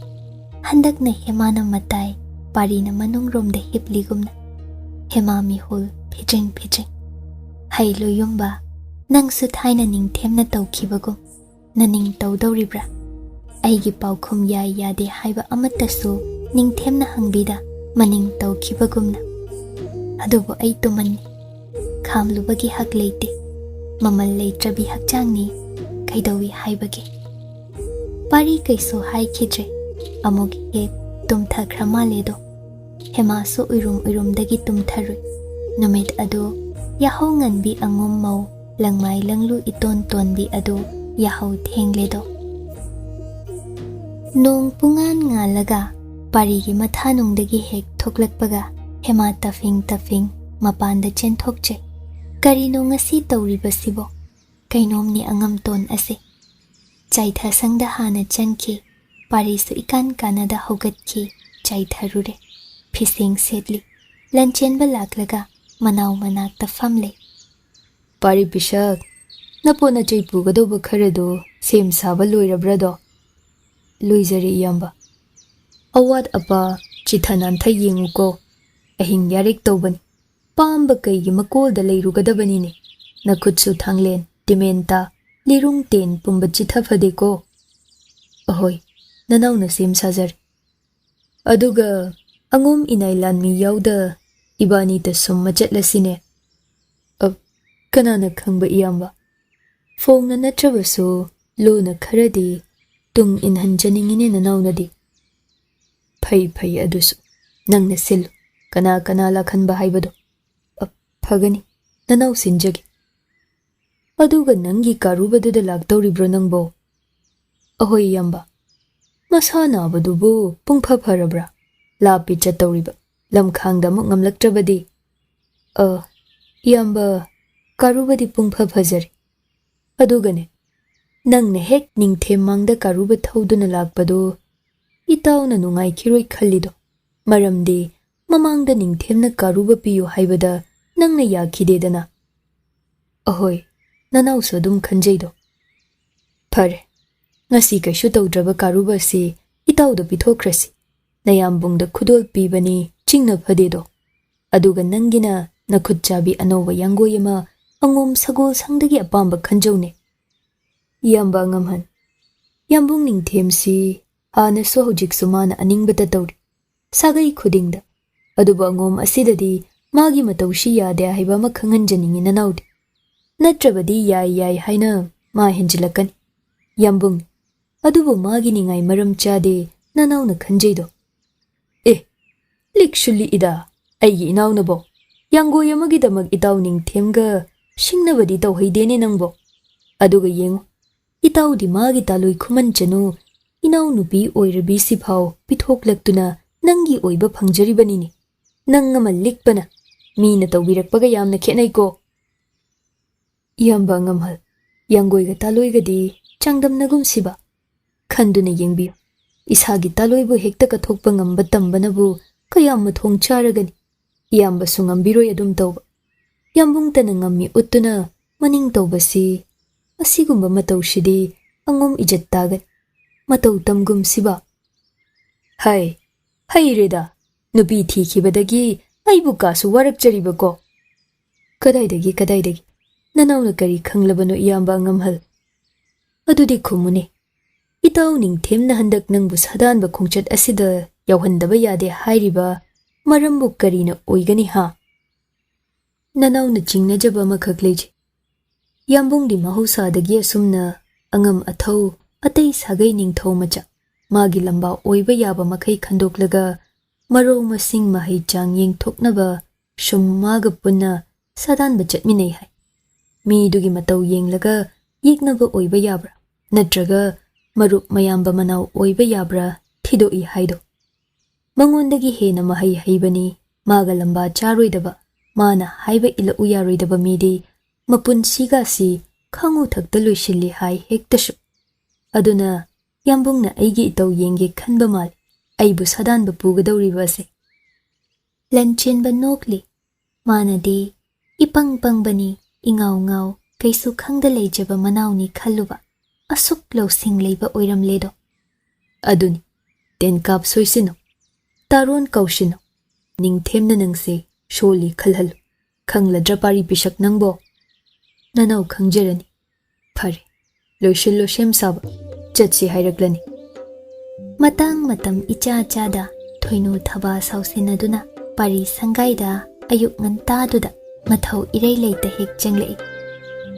ꯍꯟꯗꯛꯅ ꯍꯦꯃꯥꯅ ꯃꯇꯥꯏ, ꯄꯥꯔꯤꯅ ꯃꯅꯨꯡꯔꯣꯝꯗ ꯍꯤꯞꯂꯤꯒꯨꯝꯅ꯫ ꯍꯦꯃꯥ ꯃꯤꯍꯨꯜ ꯐꯤꯗ꯭ꯔꯤꯡ ꯐꯤꯗ꯭ꯔꯤꯡ꯫ "ꯍꯩ ꯂꯣꯌꯨꯝꯕ, ꯅꯪꯁꯨ ꯊꯥꯏꯅ ꯅꯤꯡꯊꯦꯝꯅ ꯇꯧꯈꯤꯕꯒꯨꯝ ꯅꯅꯤꯡ ꯇꯧꯗꯧꯔꯤꯕ꯭ꯔꯥ? ꯑꯩꯒꯤ ꯄꯥꯎꯈꯨꯝ ꯌꯥꯏ ꯌꯥꯗꯦ ꯍꯥꯏꯕ ꯑꯃꯠꯇꯁꯨ ꯅꯤꯡꯊꯦꯝꯅ ꯍꯪꯕꯤꯗ ꯃꯅꯤꯡ ꯇꯧꯈꯤꯕꯒꯨꯝꯅ꯫ ꯑꯗꯨꯕꯨ ꯑꯩ ꯇꯨꯃꯟꯅꯤ꯫ ꯈꯥꯝꯂꯨꯕꯒꯤ ꯍꯛ ꯂꯩꯇꯦ꯫ ꯃꯃꯜ ꯂꯩꯇ꯭ꯔꯕꯤ ꯍꯛꯆꯥꯡꯅꯤ꯫ ꯀꯩꯗꯧꯏ ꯍꯥꯏꯕꯒꯦ? ꯄꯥꯔꯤ ꯀꯩꯁꯨ ꯍꯥꯏꯈꯤꯗ꯭ꯔꯦ꯫ ꯑꯃꯨꯛ ꯍꯦꯛ ꯇꯨꯝꯊꯈ꯭ꯔ ꯃꯥꯜꯂꯦꯗꯣ꯫ ꯍꯦꯃꯥꯁꯨ ꯎꯏꯔꯨꯝ ꯎꯏꯔꯨꯝꯗꯒꯤ ꯇꯨꯝꯊꯔꯨꯏ꯫ ꯅꯨꯃꯤꯠ ꯑꯗꯨ ꯌꯥꯍꯧ ꯉꯟꯕꯤ ꯑꯉꯣꯝ ꯃꯧ ꯂꯪꯃꯥꯏ ꯂꯪꯂꯨ ꯏꯇꯣꯟ ꯇꯣꯟꯕꯤ ꯑꯗꯨ ꯌꯥꯍꯧ ꯊꯦꯡꯂꯦꯗꯣ꯫ ꯅꯣꯡ ꯄꯨꯡꯉꯥꯟ ꯉꯥꯜꯂꯒ ꯄꯥꯔꯤꯒꯤ ꯃꯊꯥꯅꯨꯡꯗꯒꯤ ꯍꯦꯛ ꯊꯣꯛꯂꯛꯄꯒ ꯍꯦꯃꯥ ꯇꯐꯤꯡ ꯇꯐꯤꯡ ꯃꯄꯥꯟꯗ ꯆꯦꯟꯊꯣꯛꯆꯩ꯫ ꯀꯔꯤꯅꯣ ꯉꯁꯤ ꯇꯧꯔꯤꯕꯁꯤꯕꯣ? ꯀꯩꯅꯣꯝꯅꯤ ꯑꯉꯝꯇꯣꯟ ꯑꯁꯦ꯫ ꯆꯥꯏꯊꯁꯪꯗ ꯍꯥꯟꯅ ꯆꯪꯈꯤ꯫ ꯄꯥꯔꯤꯁꯨ ꯏꯀꯥꯟ ꯀꯥꯟꯅꯗ ꯍꯧꯒꯠꯈꯤ꯫ ꯆꯥꯏꯊꯔꯨꯔꯦ꯫ ꯐꯤꯁꯦꯡ ꯁꯦꯠꯂꯤ꯫ ꯂꯟꯆꯦꯟꯕ ꯂꯥꯛꯂꯒ ꯃꯅꯥꯎ ꯃꯅꯥꯛꯇ ꯐꯝꯂꯦ꯫ "ꯄꯥꯔꯤ ꯄꯤꯁꯛ, ꯅꯄꯣꯠ ꯅꯆꯩ ꯄꯨꯒꯗꯧꯕ ꯈꯔꯗꯣ ꯁꯦꯝ ꯁꯥꯕ ꯂꯣꯏꯔꯕ꯭ꯔꯥꯗꯣ?" "ꯂꯣꯏꯖꯔꯦ ꯏꯌꯥꯝꯕ꯫ ꯑꯋꯥꯠ ꯑꯄꯥ ꯆꯤꯊ ꯅꯥꯟꯊ ꯌꯦꯡꯉꯨꯀꯣ꯫ ꯑꯍꯤꯡ ꯌꯥꯔꯦꯛ ꯇꯧꯕꯅꯤ꯫ ꯄꯥꯝꯕ ꯀꯩꯒꯤ ꯃꯀꯣꯜꯗ ꯂꯩꯔꯨꯒꯗꯕꯅꯤꯅꯦ꯫ ꯅꯈꯨꯠꯁꯨ ꯊꯥꯡꯂꯦꯟ, ꯇꯤꯃꯦꯟꯇꯥ, ꯂꯤꯔꯨꯡ ꯇꯦꯟ ꯄꯨꯝꯕ ꯆꯤꯊ ꯐꯗꯦꯀꯣ?" "ꯑꯍꯣꯏ, ꯅꯅꯥꯎꯅ ꯁꯦꯝ ꯁꯥꯖꯔꯦ꯫ ꯑꯗꯨꯒ ꯑꯉꯣꯝ ꯏꯅꯥꯏ ꯂꯥꯟꯃꯤ ꯌꯥꯎꯗ ꯏꯕꯥꯅꯤꯇ ꯁꯨꯝ ꯃꯆꯠꯂꯁꯤꯅꯦ꯫" "ꯑ, ꯀꯅꯥꯅ ꯈꯪꯕ ꯏꯌꯥꯝꯕ? ꯐꯣꯡꯅ ꯅꯠꯇ꯭ꯔꯕꯁꯨ ꯂꯨꯅ ꯈꯔꯗꯤ ꯇꯨꯡ ꯏꯟꯍꯟꯖꯅꯤꯡꯉꯤꯅꯦ ꯅꯅꯥꯎꯅꯗꯤ꯫" "ꯐꯩ ꯐꯩ, ꯑꯗꯨꯁꯨ ꯅꯪꯅ ꯁꯤꯜꯂꯨ꯫ ꯀꯅꯥ ꯀꯅꯥ ꯂꯥꯛꯍꯟꯕ ꯍꯥꯏꯕꯗꯣ?" "ꯑ, ꯐꯒꯅꯤ, ꯅꯅꯥꯎ ꯁꯤꯟꯖꯒꯦ꯫" "ꯑꯗꯨꯒ ꯅꯪꯒꯤ ꯀꯥꯔꯨꯕꯗꯨꯗ ꯂꯥꯛꯇꯧꯔꯤꯕ꯭ꯔꯣ ꯅꯪꯕꯣ?" "ꯑꯍꯣꯏ ꯏꯌꯥꯝꯕ, ꯃꯁꯥ ꯅꯥꯕꯗꯨꯕꯨ ꯄꯨꯡꯐ ꯐꯔꯕ꯭ꯔꯥ? ꯂꯥꯞꯄꯤ ꯆꯠꯇꯧꯔꯤꯕ, ꯂꯝꯈꯥꯡꯗ ꯑꯃꯨꯛ ꯉꯝꯂꯛꯇ꯭ꯔꯕꯗꯤ?" "ꯑ, ꯏꯌꯥꯝꯕ, ꯀꯥꯔꯨꯕꯗꯤ ꯄꯨꯡꯐ ꯐꯖꯔꯦ꯫ ꯑꯗꯨꯒꯅꯦ, ꯅꯪꯅ ꯍꯦꯛ ꯅꯤꯡꯊꯦꯝ ꯃꯥꯡꯗ ꯀꯥꯔꯨꯕ ꯊꯧꯗꯨꯅ ꯂꯥꯛꯄꯗꯨ ꯏꯇꯥꯎꯅ ꯅꯨꯡꯉꯥꯏꯈꯤꯔꯣꯏ ꯈꯜꯂꯤꯗꯣ, ꯃꯔꯝꯗꯤ ꯃꯃꯥꯡꯗ ꯅꯤꯡꯊꯦꯝꯅ ꯀꯥꯔꯨꯕ ꯄꯤꯌꯨ ꯍꯥꯏꯕꯗ ꯅꯪꯅ ꯌꯥꯈꯤꯗꯦꯗꯅ꯫" "ꯑꯍꯣꯏ, ꯅꯅꯥꯎꯁꯨ ꯑꯗꯨꯝ ꯈꯟꯖꯩꯗꯣ꯫ ꯐꯔꯦ, ꯉꯁꯤ ꯀꯩꯁꯨ ꯇꯧꯗ꯭ꯔꯕ ꯀꯥꯔꯨꯕ ꯑꯁꯤ ꯏꯇꯥꯎꯗ ꯄꯤꯊꯣꯛꯈ꯭ꯔꯁꯤ꯫ ꯅꯌꯥꯝꯕꯨꯡꯗ ꯈꯨꯗꯣꯜ ꯄꯤꯕꯅꯤ ꯆꯤꯡꯅ ꯐꯗꯦꯗꯣ꯫ ꯑꯗꯨꯒ ꯅꯪꯒꯤꯅ ꯅꯈꯨꯠ ꯆꯥꯕꯤ ꯑꯅꯧꯕ ꯌꯥꯡꯒꯣꯏ ꯑꯃ ꯑꯉꯣꯝ ꯁꯒꯣꯜ ꯁꯪꯗꯒꯤ ꯑꯄꯥꯝꯕ ꯈꯟꯖꯧꯅꯦ꯫ ꯏꯌꯥꯝꯕ ꯑꯉꯝꯍꯟ, ꯌꯥꯝꯕꯨꯡ ꯅꯤꯡꯊꯦꯝꯁꯤ ꯍꯥꯟꯅꯁꯨ ꯍꯧꯖꯤꯛꯁꯨ ꯃꯥꯅ ꯑꯅꯤꯡꯕꯇ ꯇꯧꯔꯤ꯫ ꯁꯥꯒꯩ ꯈꯨꯗꯤꯡꯗ꯫ ꯑꯗꯨꯕꯨ ꯑꯉꯣꯝ ꯑꯁꯤꯗꯗꯤ ꯃꯥꯒꯤ ꯃꯇꯧꯁꯤ ꯌꯥꯗꯦ ꯍꯥꯏꯕ ꯑꯃ ꯈꯪꯍꯟꯖꯅꯤꯡꯉꯤ ꯅꯅꯥꯎꯗꯤ꯫ ꯅꯠꯇ꯭ꯔꯕꯗꯤ ꯌꯥꯏ ꯌꯥꯏ ꯍꯥꯏꯅ ꯃꯥ ꯍꯦꯟꯖꯤꯜꯂꯛꯀꯅꯤ꯫ ꯌꯥꯝꯕꯨꯡ, ꯑꯗꯨꯕꯨ ꯃꯥꯒꯤ ꯅꯤꯡꯉꯥꯏ ꯃꯔꯝ ꯆꯥꯗꯦ ꯅꯅꯥꯎꯅ ꯈꯟꯖꯩꯗꯣ꯫ ꯑꯦ, ꯂꯤꯛꯁꯨ ꯂꯤꯛꯏꯗ, ꯑꯩꯒꯤ ꯏꯅꯥꯎꯅꯕꯣ꯫ ꯌꯥꯡꯒꯣꯏ ꯑꯃꯒꯤꯗꯃꯛ ꯏꯇꯥꯎ ꯅꯤꯡꯊꯦꯝꯒ ꯁꯤꯡꯅꯕꯗꯤ ꯇꯧꯍꯩꯗꯦꯅꯦ ꯅꯪꯕꯣ꯫ ꯑꯗꯨꯒ ꯌꯦꯡꯉꯨ, ꯏꯇꯥꯎꯗꯤ ꯃꯥꯒꯤ ꯇꯥꯂꯣꯏ ꯈꯨꯃꯟ ꯆꯅꯨ ꯏꯅꯥꯎꯅꯨꯄꯤ ꯑꯣꯏꯔꯕꯤꯁꯤꯐꯥꯎ ꯄꯤꯊꯣꯛꯂꯛꯇꯨꯅ ꯅꯪꯒꯤ ꯑꯣꯏꯕ ꯐꯪꯖꯔꯤꯕꯅꯤꯅꯦ꯫ ꯅꯪ ꯑꯃ ꯂꯤꯛꯄꯅ꯫ ꯃꯤꯅ ꯇꯧꯕꯤꯔꯛꯄꯒ ꯌꯥꯝꯅ ꯈꯦꯠꯅꯩꯀꯣ꯫ ꯏꯌꯥꯝꯕ ꯑꯉꯝꯍꯜ, ꯌꯥꯡꯒꯣꯏꯒ ꯇꯥꯂꯣꯏꯒꯗꯤ ꯆꯥꯡꯗꯝꯅꯒꯨꯝꯁꯤꯕ꯫ ꯈꯟꯗꯨꯅ ꯌꯦꯡꯕꯤꯌꯨ, ꯏꯁꯥꯒꯤ ꯇꯥꯂꯣꯏꯕꯨ ꯍꯦꯛꯇ ꯀꯠꯊꯣꯛꯄ ꯉꯝꯕ ꯇꯝꯕꯅꯕꯨ ꯀꯌꯥꯝ ꯃꯊꯣꯡ ꯆꯥꯔꯒꯅꯤ꯫ ꯏꯌꯥꯝꯕꯁꯨ ꯉꯝꯕꯤꯔꯣꯏ ꯑꯗꯨꯝ ꯇꯧꯕ꯫ ꯌꯥꯝꯕꯨꯡꯇꯅ ꯉꯝꯃꯤ ꯎꯠꯇꯨꯅ ꯃꯅꯤꯡ ꯇꯧꯕꯁꯤ, ꯑꯁꯤꯒꯨꯝꯕ ꯃꯇꯧꯁꯤꯗꯤ ꯑꯉꯣꯝ ꯏꯖꯠ ꯇꯥꯒꯅꯤ꯫ ꯃꯇꯧ ꯇꯝꯒꯨꯝꯁꯤꯕ꯫ ꯍꯥꯏ, ꯍꯩꯔꯦꯗ, ꯅꯨꯄꯤ ꯊꯤꯈꯤꯕꯗꯒꯤ ꯑꯩꯕꯨ ꯀꯥꯁꯨ ꯋꯥꯔꯛꯆꯔꯤꯕꯀꯣ꯫ ꯀꯗꯥꯏꯗꯒꯤ, ꯀꯗꯥꯏꯗꯒꯤ? ꯅꯅꯥꯎꯅ ꯀꯔꯤ ꯈꯪꯂꯕꯅꯣ, ꯏꯌꯥꯝꯕ ꯑꯉꯝꯍꯜ? ꯑꯗꯨꯗꯤ ꯈꯨꯝꯃꯨꯅꯦ꯫ ꯏꯇꯥꯎ ꯅꯤꯡꯊꯦꯝꯅ ꯍꯟꯗꯛ ꯅꯪꯕꯨ ꯁꯥꯗꯥꯟꯕ ꯈꯣꯡꯆꯠ ꯑꯁꯤꯗ ꯌꯥꯎꯍꯟꯗꯕ ꯌꯥꯗꯦ ꯍꯥꯏꯔꯤꯕ ꯃꯔꯝꯕꯨ ꯀꯔꯤꯅ ꯑꯣꯏꯒꯅꯤ ꯍꯥ? ꯅꯅꯥꯎꯅ ꯆꯤꯡꯅꯖꯕ ꯑꯃꯈꯛ ꯂꯩꯖꯩ꯫ ꯌꯥꯝꯕꯨꯡꯗꯤ ꯃꯍꯧꯁꯥꯗꯒꯤ ꯑꯁꯨꯝꯅ ꯑꯉꯝ ꯑꯊꯧ, ꯑꯇꯩ ꯁꯥꯒꯩ ꯅꯤꯡꯊꯧ ꯃꯆꯥ, ꯃꯥꯒꯤ ꯂꯝꯕꯥ ꯑꯣꯏꯕ ꯌꯥꯕ ꯃꯈꯩ ꯈꯟꯗꯣꯛꯂꯒ ꯃꯔꯧ ꯃꯁꯤꯡ ꯃꯍꯩ ꯆꯥꯡ ꯌꯦꯡꯊꯣꯛꯅꯕ ꯁꯨꯝ ꯃꯥꯒ ꯄꯨꯟꯅ ꯁꯥꯗꯥꯟꯕ ꯆꯠꯃꯤꯟꯅꯩ ꯍꯥꯏ꯫ ꯃꯤꯗꯨꯒꯤ ꯃꯇꯧ ꯌꯦꯡꯂꯒ ꯌꯦꯛꯅꯕ ꯑꯣꯏꯕ ꯌꯥꯕ꯭ꯔꯥ, ꯅꯠꯇ꯭ꯔꯒ ꯃꯔꯨꯞ ꯃꯌꯥꯝꯕ ꯃꯅꯥꯎ ꯑꯣꯏꯕ ꯌꯥꯕ꯭ꯔꯥ ꯊꯤꯗꯣꯛꯏ ꯍꯥꯏꯗꯣ꯫ ꯃꯉꯣꯟꯗꯒꯤ ꯍꯦꯟꯅ ꯃꯍꯩ ꯍꯩꯕꯅꯤ, ꯃꯥꯒ ꯂꯝꯕꯥ ꯆꯥꯔꯣꯏꯗꯕ, ꯃꯥꯅ ꯍꯥꯏꯕ ꯏꯜꯂꯛꯎ ꯌꯥꯔꯣꯏꯗꯕ ꯃꯤꯗꯤ ꯃꯄꯨꯟꯁꯤꯒꯁꯤ ꯈꯪꯉꯨ ꯊꯛꯇ ꯂꯣꯏꯁꯤꯜꯂꯤ ꯍꯥꯏ ꯍꯦꯛꯇꯁꯨ꯫ ꯑꯗꯨꯅ ꯌꯥꯝꯕꯨꯡꯅ ꯑꯩꯒꯤ ꯏꯇꯧ ꯌꯦꯡꯒꯦ ꯈꯟꯕ ꯃꯥꯜꯂꯤ, ꯑꯩꯕꯨ ꯁꯥꯗꯥꯟꯕ ꯄꯨꯒꯗꯧꯔꯤꯕ ꯑꯁꯦ꯫ ꯂꯟꯆꯦꯟꯕ ꯅꯣꯛꯂꯤ꯫ ꯃꯥꯅꯗꯤ, "ꯏꯄꯪ ꯄꯪꯕꯅꯤ, ꯏꯉꯥꯎ ꯉꯥꯎ, ꯀꯩꯁꯨ ꯈꯪꯗ ꯂꯩꯖꯕ ꯃꯅꯥꯎꯅꯤ" ꯈꯜꯂꯨꯕ꯫ ꯑꯁꯨꯛ ꯂꯧꯁꯤꯡ ꯂꯩꯕ ꯑꯣꯏꯔꯝꯂꯦꯗꯣ꯫ ꯑꯗꯨꯅꯤ, ꯇꯦꯟꯀꯥꯞ ꯁꯣꯏꯁꯤꯟꯅꯨ, ꯇꯥꯔꯣꯟ ꯀꯧꯁꯤꯟꯅꯨ, ꯅꯤꯡꯊꯦꯝꯅ ꯅꯪꯁꯦ ꯁꯣꯜꯂꯤ ꯈꯜꯍꯜꯂꯨ꯫ ꯈꯪꯂꯗ꯭ꯔꯥ ꯄꯥꯔꯤ ꯄꯤꯁꯛ ꯅꯪꯕꯣ? ꯅꯅꯧ ꯈꯪꯖꯔꯅꯤ꯫ ꯐꯔꯦ, ꯂꯣꯏꯁꯤꯜꯂꯣ ꯁꯦꯝ ꯁꯥꯕ, ꯆꯠꯁꯤ ꯍꯥꯏꯔꯛꯂꯅꯤ꯫ ꯃꯇꯥꯡ ꯃꯇꯝ ꯏꯆꯥ ꯆꯥꯗ ꯊꯣꯏꯅꯨ ꯊꯕꯥ ꯁꯥꯎꯁꯤꯟꯅꯗꯨꯅ ꯄꯥꯔꯤ ꯁꯪꯒꯥꯏꯗ ꯑꯌꯨꯛ ꯉꯟꯇꯥꯗꯨꯗ ꯃꯊꯧ ꯏꯔꯩ ꯂꯩꯇ ꯍꯦꯛ ꯆꯪꯂꯛꯏ꯫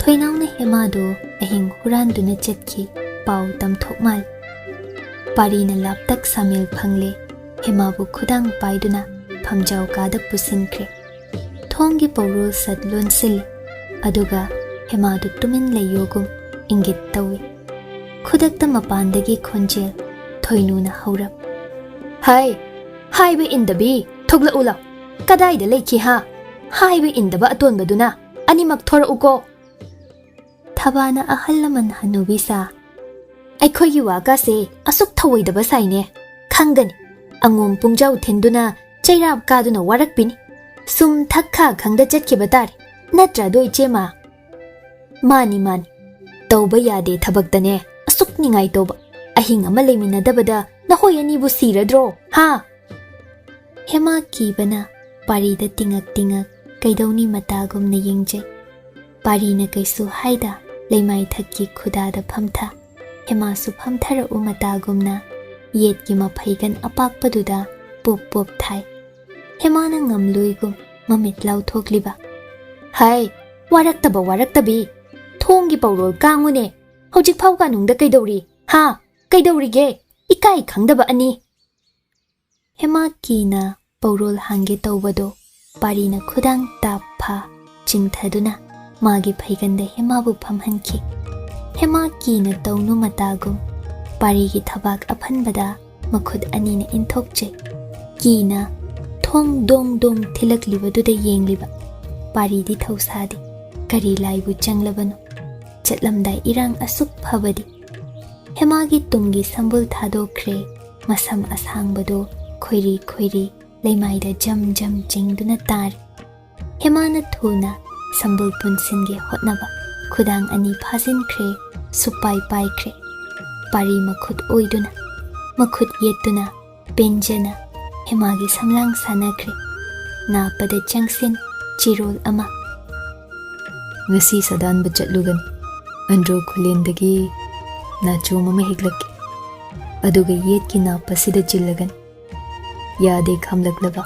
ꯊꯣꯏꯅꯥꯎꯅ ꯍꯦꯃꯥꯗꯨ ꯑꯍꯤꯡ ꯍꯨꯔꯥꯟꯗꯨꯅ ꯆꯠꯈꯤ ꯄꯥꯎ ꯇꯝꯊꯣꯛ ꯃꯥꯜꯂꯤ꯫ ꯄꯥꯔꯤꯅ ꯂꯥꯞꯇꯛ ꯁꯥꯃꯦꯜ ꯐꯪꯂꯦ꯫ ꯍꯦꯃꯥꯕꯨ ꯈꯨꯗꯥꯡ ꯄꯥꯏꯗꯨꯅ ꯐꯝꯖꯥꯎ ꯀꯥꯗ ꯄꯨꯁꯤꯟꯈ꯭ꯔꯦ꯫ ꯊꯣꯡꯒꯤ ꯄꯧꯔꯣꯜ ꯁꯠ ꯂꯣꯟꯁꯤꯜꯂꯤ꯫ ꯑꯗꯨꯒ ꯍꯦꯃꯥꯗꯨ ꯇꯨꯃꯤꯟ ꯂꯩꯌꯣꯒꯨꯝ ꯏꯪꯒꯤꯠ ꯇꯧꯏ꯫ ꯈꯨꯗꯛꯇ ꯃꯄꯥꯟꯗꯒꯤ ꯈꯣꯟꯖꯦꯜ ꯊꯣꯏꯅꯨꯅ ꯍꯧꯔꯞ, "ꯍꯥꯏ, ꯍꯥꯏꯕ ꯏꯟꯗꯕꯤ, ꯊꯣꯛꯂꯛꯎ ꯂꯥꯎ꯫ ꯀꯗꯥꯏꯗ ꯂꯩꯈꯤ ꯍꯥ? ꯍꯥꯏꯕ ꯏꯟꯗꯕ ꯑꯇꯣꯟꯕꯗꯨꯅ꯫ ꯑꯅꯤꯃꯛ ꯊꯣꯔꯛꯎꯀꯣ꯫" ꯊꯕꯥꯅ ꯑꯍꯜ ꯂꯃꯟ ꯍꯅꯨꯕꯤ ꯁꯥ, "ꯑꯩꯈꯣꯏꯒꯤ ꯋꯥꯀꯥꯁꯦ ꯑꯁꯨꯛ ꯊꯧꯑꯣꯏꯗꯕ ꯁꯥꯏꯅꯦ꯫ ꯈꯪꯒꯅꯤ, ꯑꯉꯣꯝ ꯄꯨꯡꯖꯥꯎ ꯊꯤꯟꯗꯨꯅ ꯆꯩꯔꯥꯞ ꯀꯥꯗꯨꯅ ꯋꯥꯔꯛꯄꯤꯅꯤ꯫ ꯁꯨꯝ ꯊꯛ ꯈꯥ ꯈꯪꯗ ꯆꯠꯈꯤꯕ ꯇꯥꯔꯦ꯫ ꯅꯠꯇ꯭ꯔꯗꯣ, ꯏꯆꯦꯃ?" "ꯃꯥꯅꯤ, ꯃꯥꯅꯤ꯫ ꯇꯧꯕ ꯌꯥꯗꯦ ꯊꯕꯛꯇꯅꯦ ꯑꯁꯨꯛ ꯅꯤꯡꯉꯥꯏ ꯇꯧꯕ꯫ ꯑꯍꯤꯡ ꯑꯃ ꯂꯩꯃꯤꯟꯅꯗꯕꯗ ꯅꯈꯣꯏ ꯑꯅꯤꯕꯨ ꯁꯤꯔꯗ꯭ꯔꯣ, ꯍꯥ?" ꯍꯦꯃꯥ ꯀꯤꯕꯅ ꯄꯥꯔꯤꯗ ꯇꯤꯡꯉꯛ ꯇꯤꯡꯉꯛ ꯀꯩꯗꯧꯅꯤ ꯃꯇꯥꯒꯨꯝꯅ ꯌꯦꯡꯖꯩ꯫ ꯄꯥꯔꯤꯅ ꯀꯩꯁꯨ ꯍꯥꯏꯗ ꯂꯩꯃꯥꯏ ꯊꯛꯀꯤ ꯈꯨꯗꯥꯗ ꯐꯝꯊ꯫ ꯍꯦꯃꯥꯁꯨ ꯐꯝꯊꯔꯛꯎ ꯃꯇꯥꯒꯨꯝꯅ ꯌꯦꯠꯀꯤ ꯃꯐꯩꯒꯟ ꯑꯄꯥꯛꯄꯗꯨꯗ ꯄꯣꯞ ꯄꯣꯞ ꯊꯥꯏ꯫ ꯍꯦꯃꯥꯅ ꯉꯝꯂꯣꯏꯒꯨꯝ ꯃꯃꯤꯠ ꯂꯥꯎꯊꯣꯛꯂꯤꯕ, "ꯍꯥꯏ, ꯋꯥꯔꯛꯇꯕ ꯋꯥꯔꯛꯇꯕꯤ, ꯊꯣꯡꯒꯤ ꯄꯧꯔꯣꯜ ꯀꯥꯡꯉꯨꯅꯦ꯫ ꯍꯧꯖꯤꯛ ꯐꯥꯎ ꯀꯥꯅꯨꯡꯗ ꯀꯩꯗꯧꯔꯤ? ꯍꯥ? ꯀꯩꯗꯧꯔꯤꯒꯦ? ꯏꯀꯥꯏ ꯈꯪꯗꯕ ꯑꯅꯤ!" ꯍꯦꯃꯥ ꯀꯤꯅ ꯄꯧꯔꯣꯜ ꯍꯥꯡꯒꯦ ꯇꯧꯕꯗꯣ ꯄꯥꯔꯤꯅ ꯈꯨꯗꯥꯡ ꯇꯥꯞ ꯐꯥ ꯆꯤꯡꯊꯗꯨꯅ ꯃꯥꯒꯤ ꯐꯩꯒꯟꯗ ꯍꯦꯃꯥꯕꯨ ꯐꯝꯍꯟꯈꯤ꯫ ꯍꯦꯃꯥ ꯀꯤꯅ ꯇꯧꯅꯨ ꯃꯇꯥꯒꯨꯝ ꯄꯥꯔꯤꯒꯤ ꯊꯕꯥꯛ ꯑꯐꯟꯕꯗ ꯃꯈꯨꯠ ꯑꯅꯤꯅ ꯏꯟꯊꯣꯛꯆꯩ꯫ ꯀꯤꯅ ꯊꯣꯡ ꯗꯣꯡ ꯗꯣꯡ ꯊꯤꯜꯂꯛꯂꯤꯕꯗꯨꯗ ꯌꯦꯡꯂꯤꯕ ꯄꯥꯔꯤꯗꯤ ꯊꯧꯁꯥꯗꯦ꯫ ꯀꯔꯤ ꯂꯥꯏꯕꯨ ꯆꯪꯂꯕꯅꯣ? ꯆꯠꯂꯝꯗꯥꯏ ꯏꯔꯥꯡ ꯑꯁꯨꯛ ꯐꯕꯗꯤ꯫ ꯍꯦꯃꯥꯒꯤ ꯇꯨꯡꯒꯤ ꯁꯝꯕꯨꯜ ꯊꯥꯗꯣꯛꯈ꯭ꯔꯦ꯫ ꯃꯁꯝ ꯑꯁꯥꯡꯕꯗꯣ ꯈꯣꯏꯔꯤ ꯈꯣꯏꯔꯤ ꯂꯩꯃꯥꯏꯗ ꯖꯝ ꯖꯝ ꯆꯤꯡꯗꯨꯅ ꯇꯥꯔꯤ꯫ ꯍꯦꯃꯥꯅ ꯊꯨꯅ ꯁꯝꯕꯨꯜ ꯄꯨꯟꯁꯤꯟꯒꯦ ꯍꯣꯠꯅꯕ ꯈꯨꯗꯥꯡ ꯑꯅꯤ ꯐꯥꯖꯤꯟꯈ꯭ꯔꯦ, ꯁꯨꯛꯄꯥꯏ ꯄꯥꯏꯈ꯭ꯔꯦ꯫ ꯄꯥꯔꯤ ꯃꯈꯨꯠ ꯑꯣꯏꯗꯨꯅ, ꯃꯈꯨꯠ ꯌꯦꯠꯇꯨꯅ ꯄꯦꯟꯖꯅ ꯍꯦꯃꯥꯒꯤ ꯁꯝꯂꯥꯡ ꯁꯥꯟꯅꯈ꯭ꯔꯦ꯫ ꯅꯥꯞꯄꯗ ꯆꯪꯁꯤꯟ ꯆꯤꯔꯣꯜ ꯑꯃ꯫ ꯉꯁꯤ ꯁꯥꯗꯥꯟꯕ ꯆꯠꯂꯨꯒꯅꯤ꯫ ꯑꯟꯗ꯭ꯔꯣ ꯈꯨꯂꯦꯟꯗꯒꯤ ꯅꯥꯆꯣꯝ ꯑꯃ ꯍꯦꯛꯂꯛꯀꯦ, ꯑꯗꯨꯒ ꯌꯦꯠꯀꯤ ꯅꯥꯞ ꯑꯁꯤꯗ ꯆꯤꯜꯂꯒꯅꯤ꯫ ꯌꯥꯗꯦ ꯈꯝꯂꯛꯂꯕ,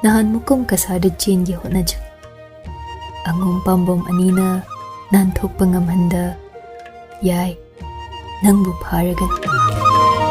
ꯅꯍꯥꯟ ꯃꯨꯛꯀꯨꯝ ꯀꯁꯥꯔꯗ ꯆꯦꯟꯒꯦ ꯍꯣꯠꯅꯖ꯫ ꯑꯉꯣꯝ ꯄꯥꯝꯕꯣꯝ ꯑꯅꯤꯅ ꯅꯥꯟꯊꯣꯛꯄ ꯉꯝꯍꯟꯗ ꯌꯥꯏ, ꯅꯪꯕꯨ ꯐꯥꯔꯒꯅꯤ꯫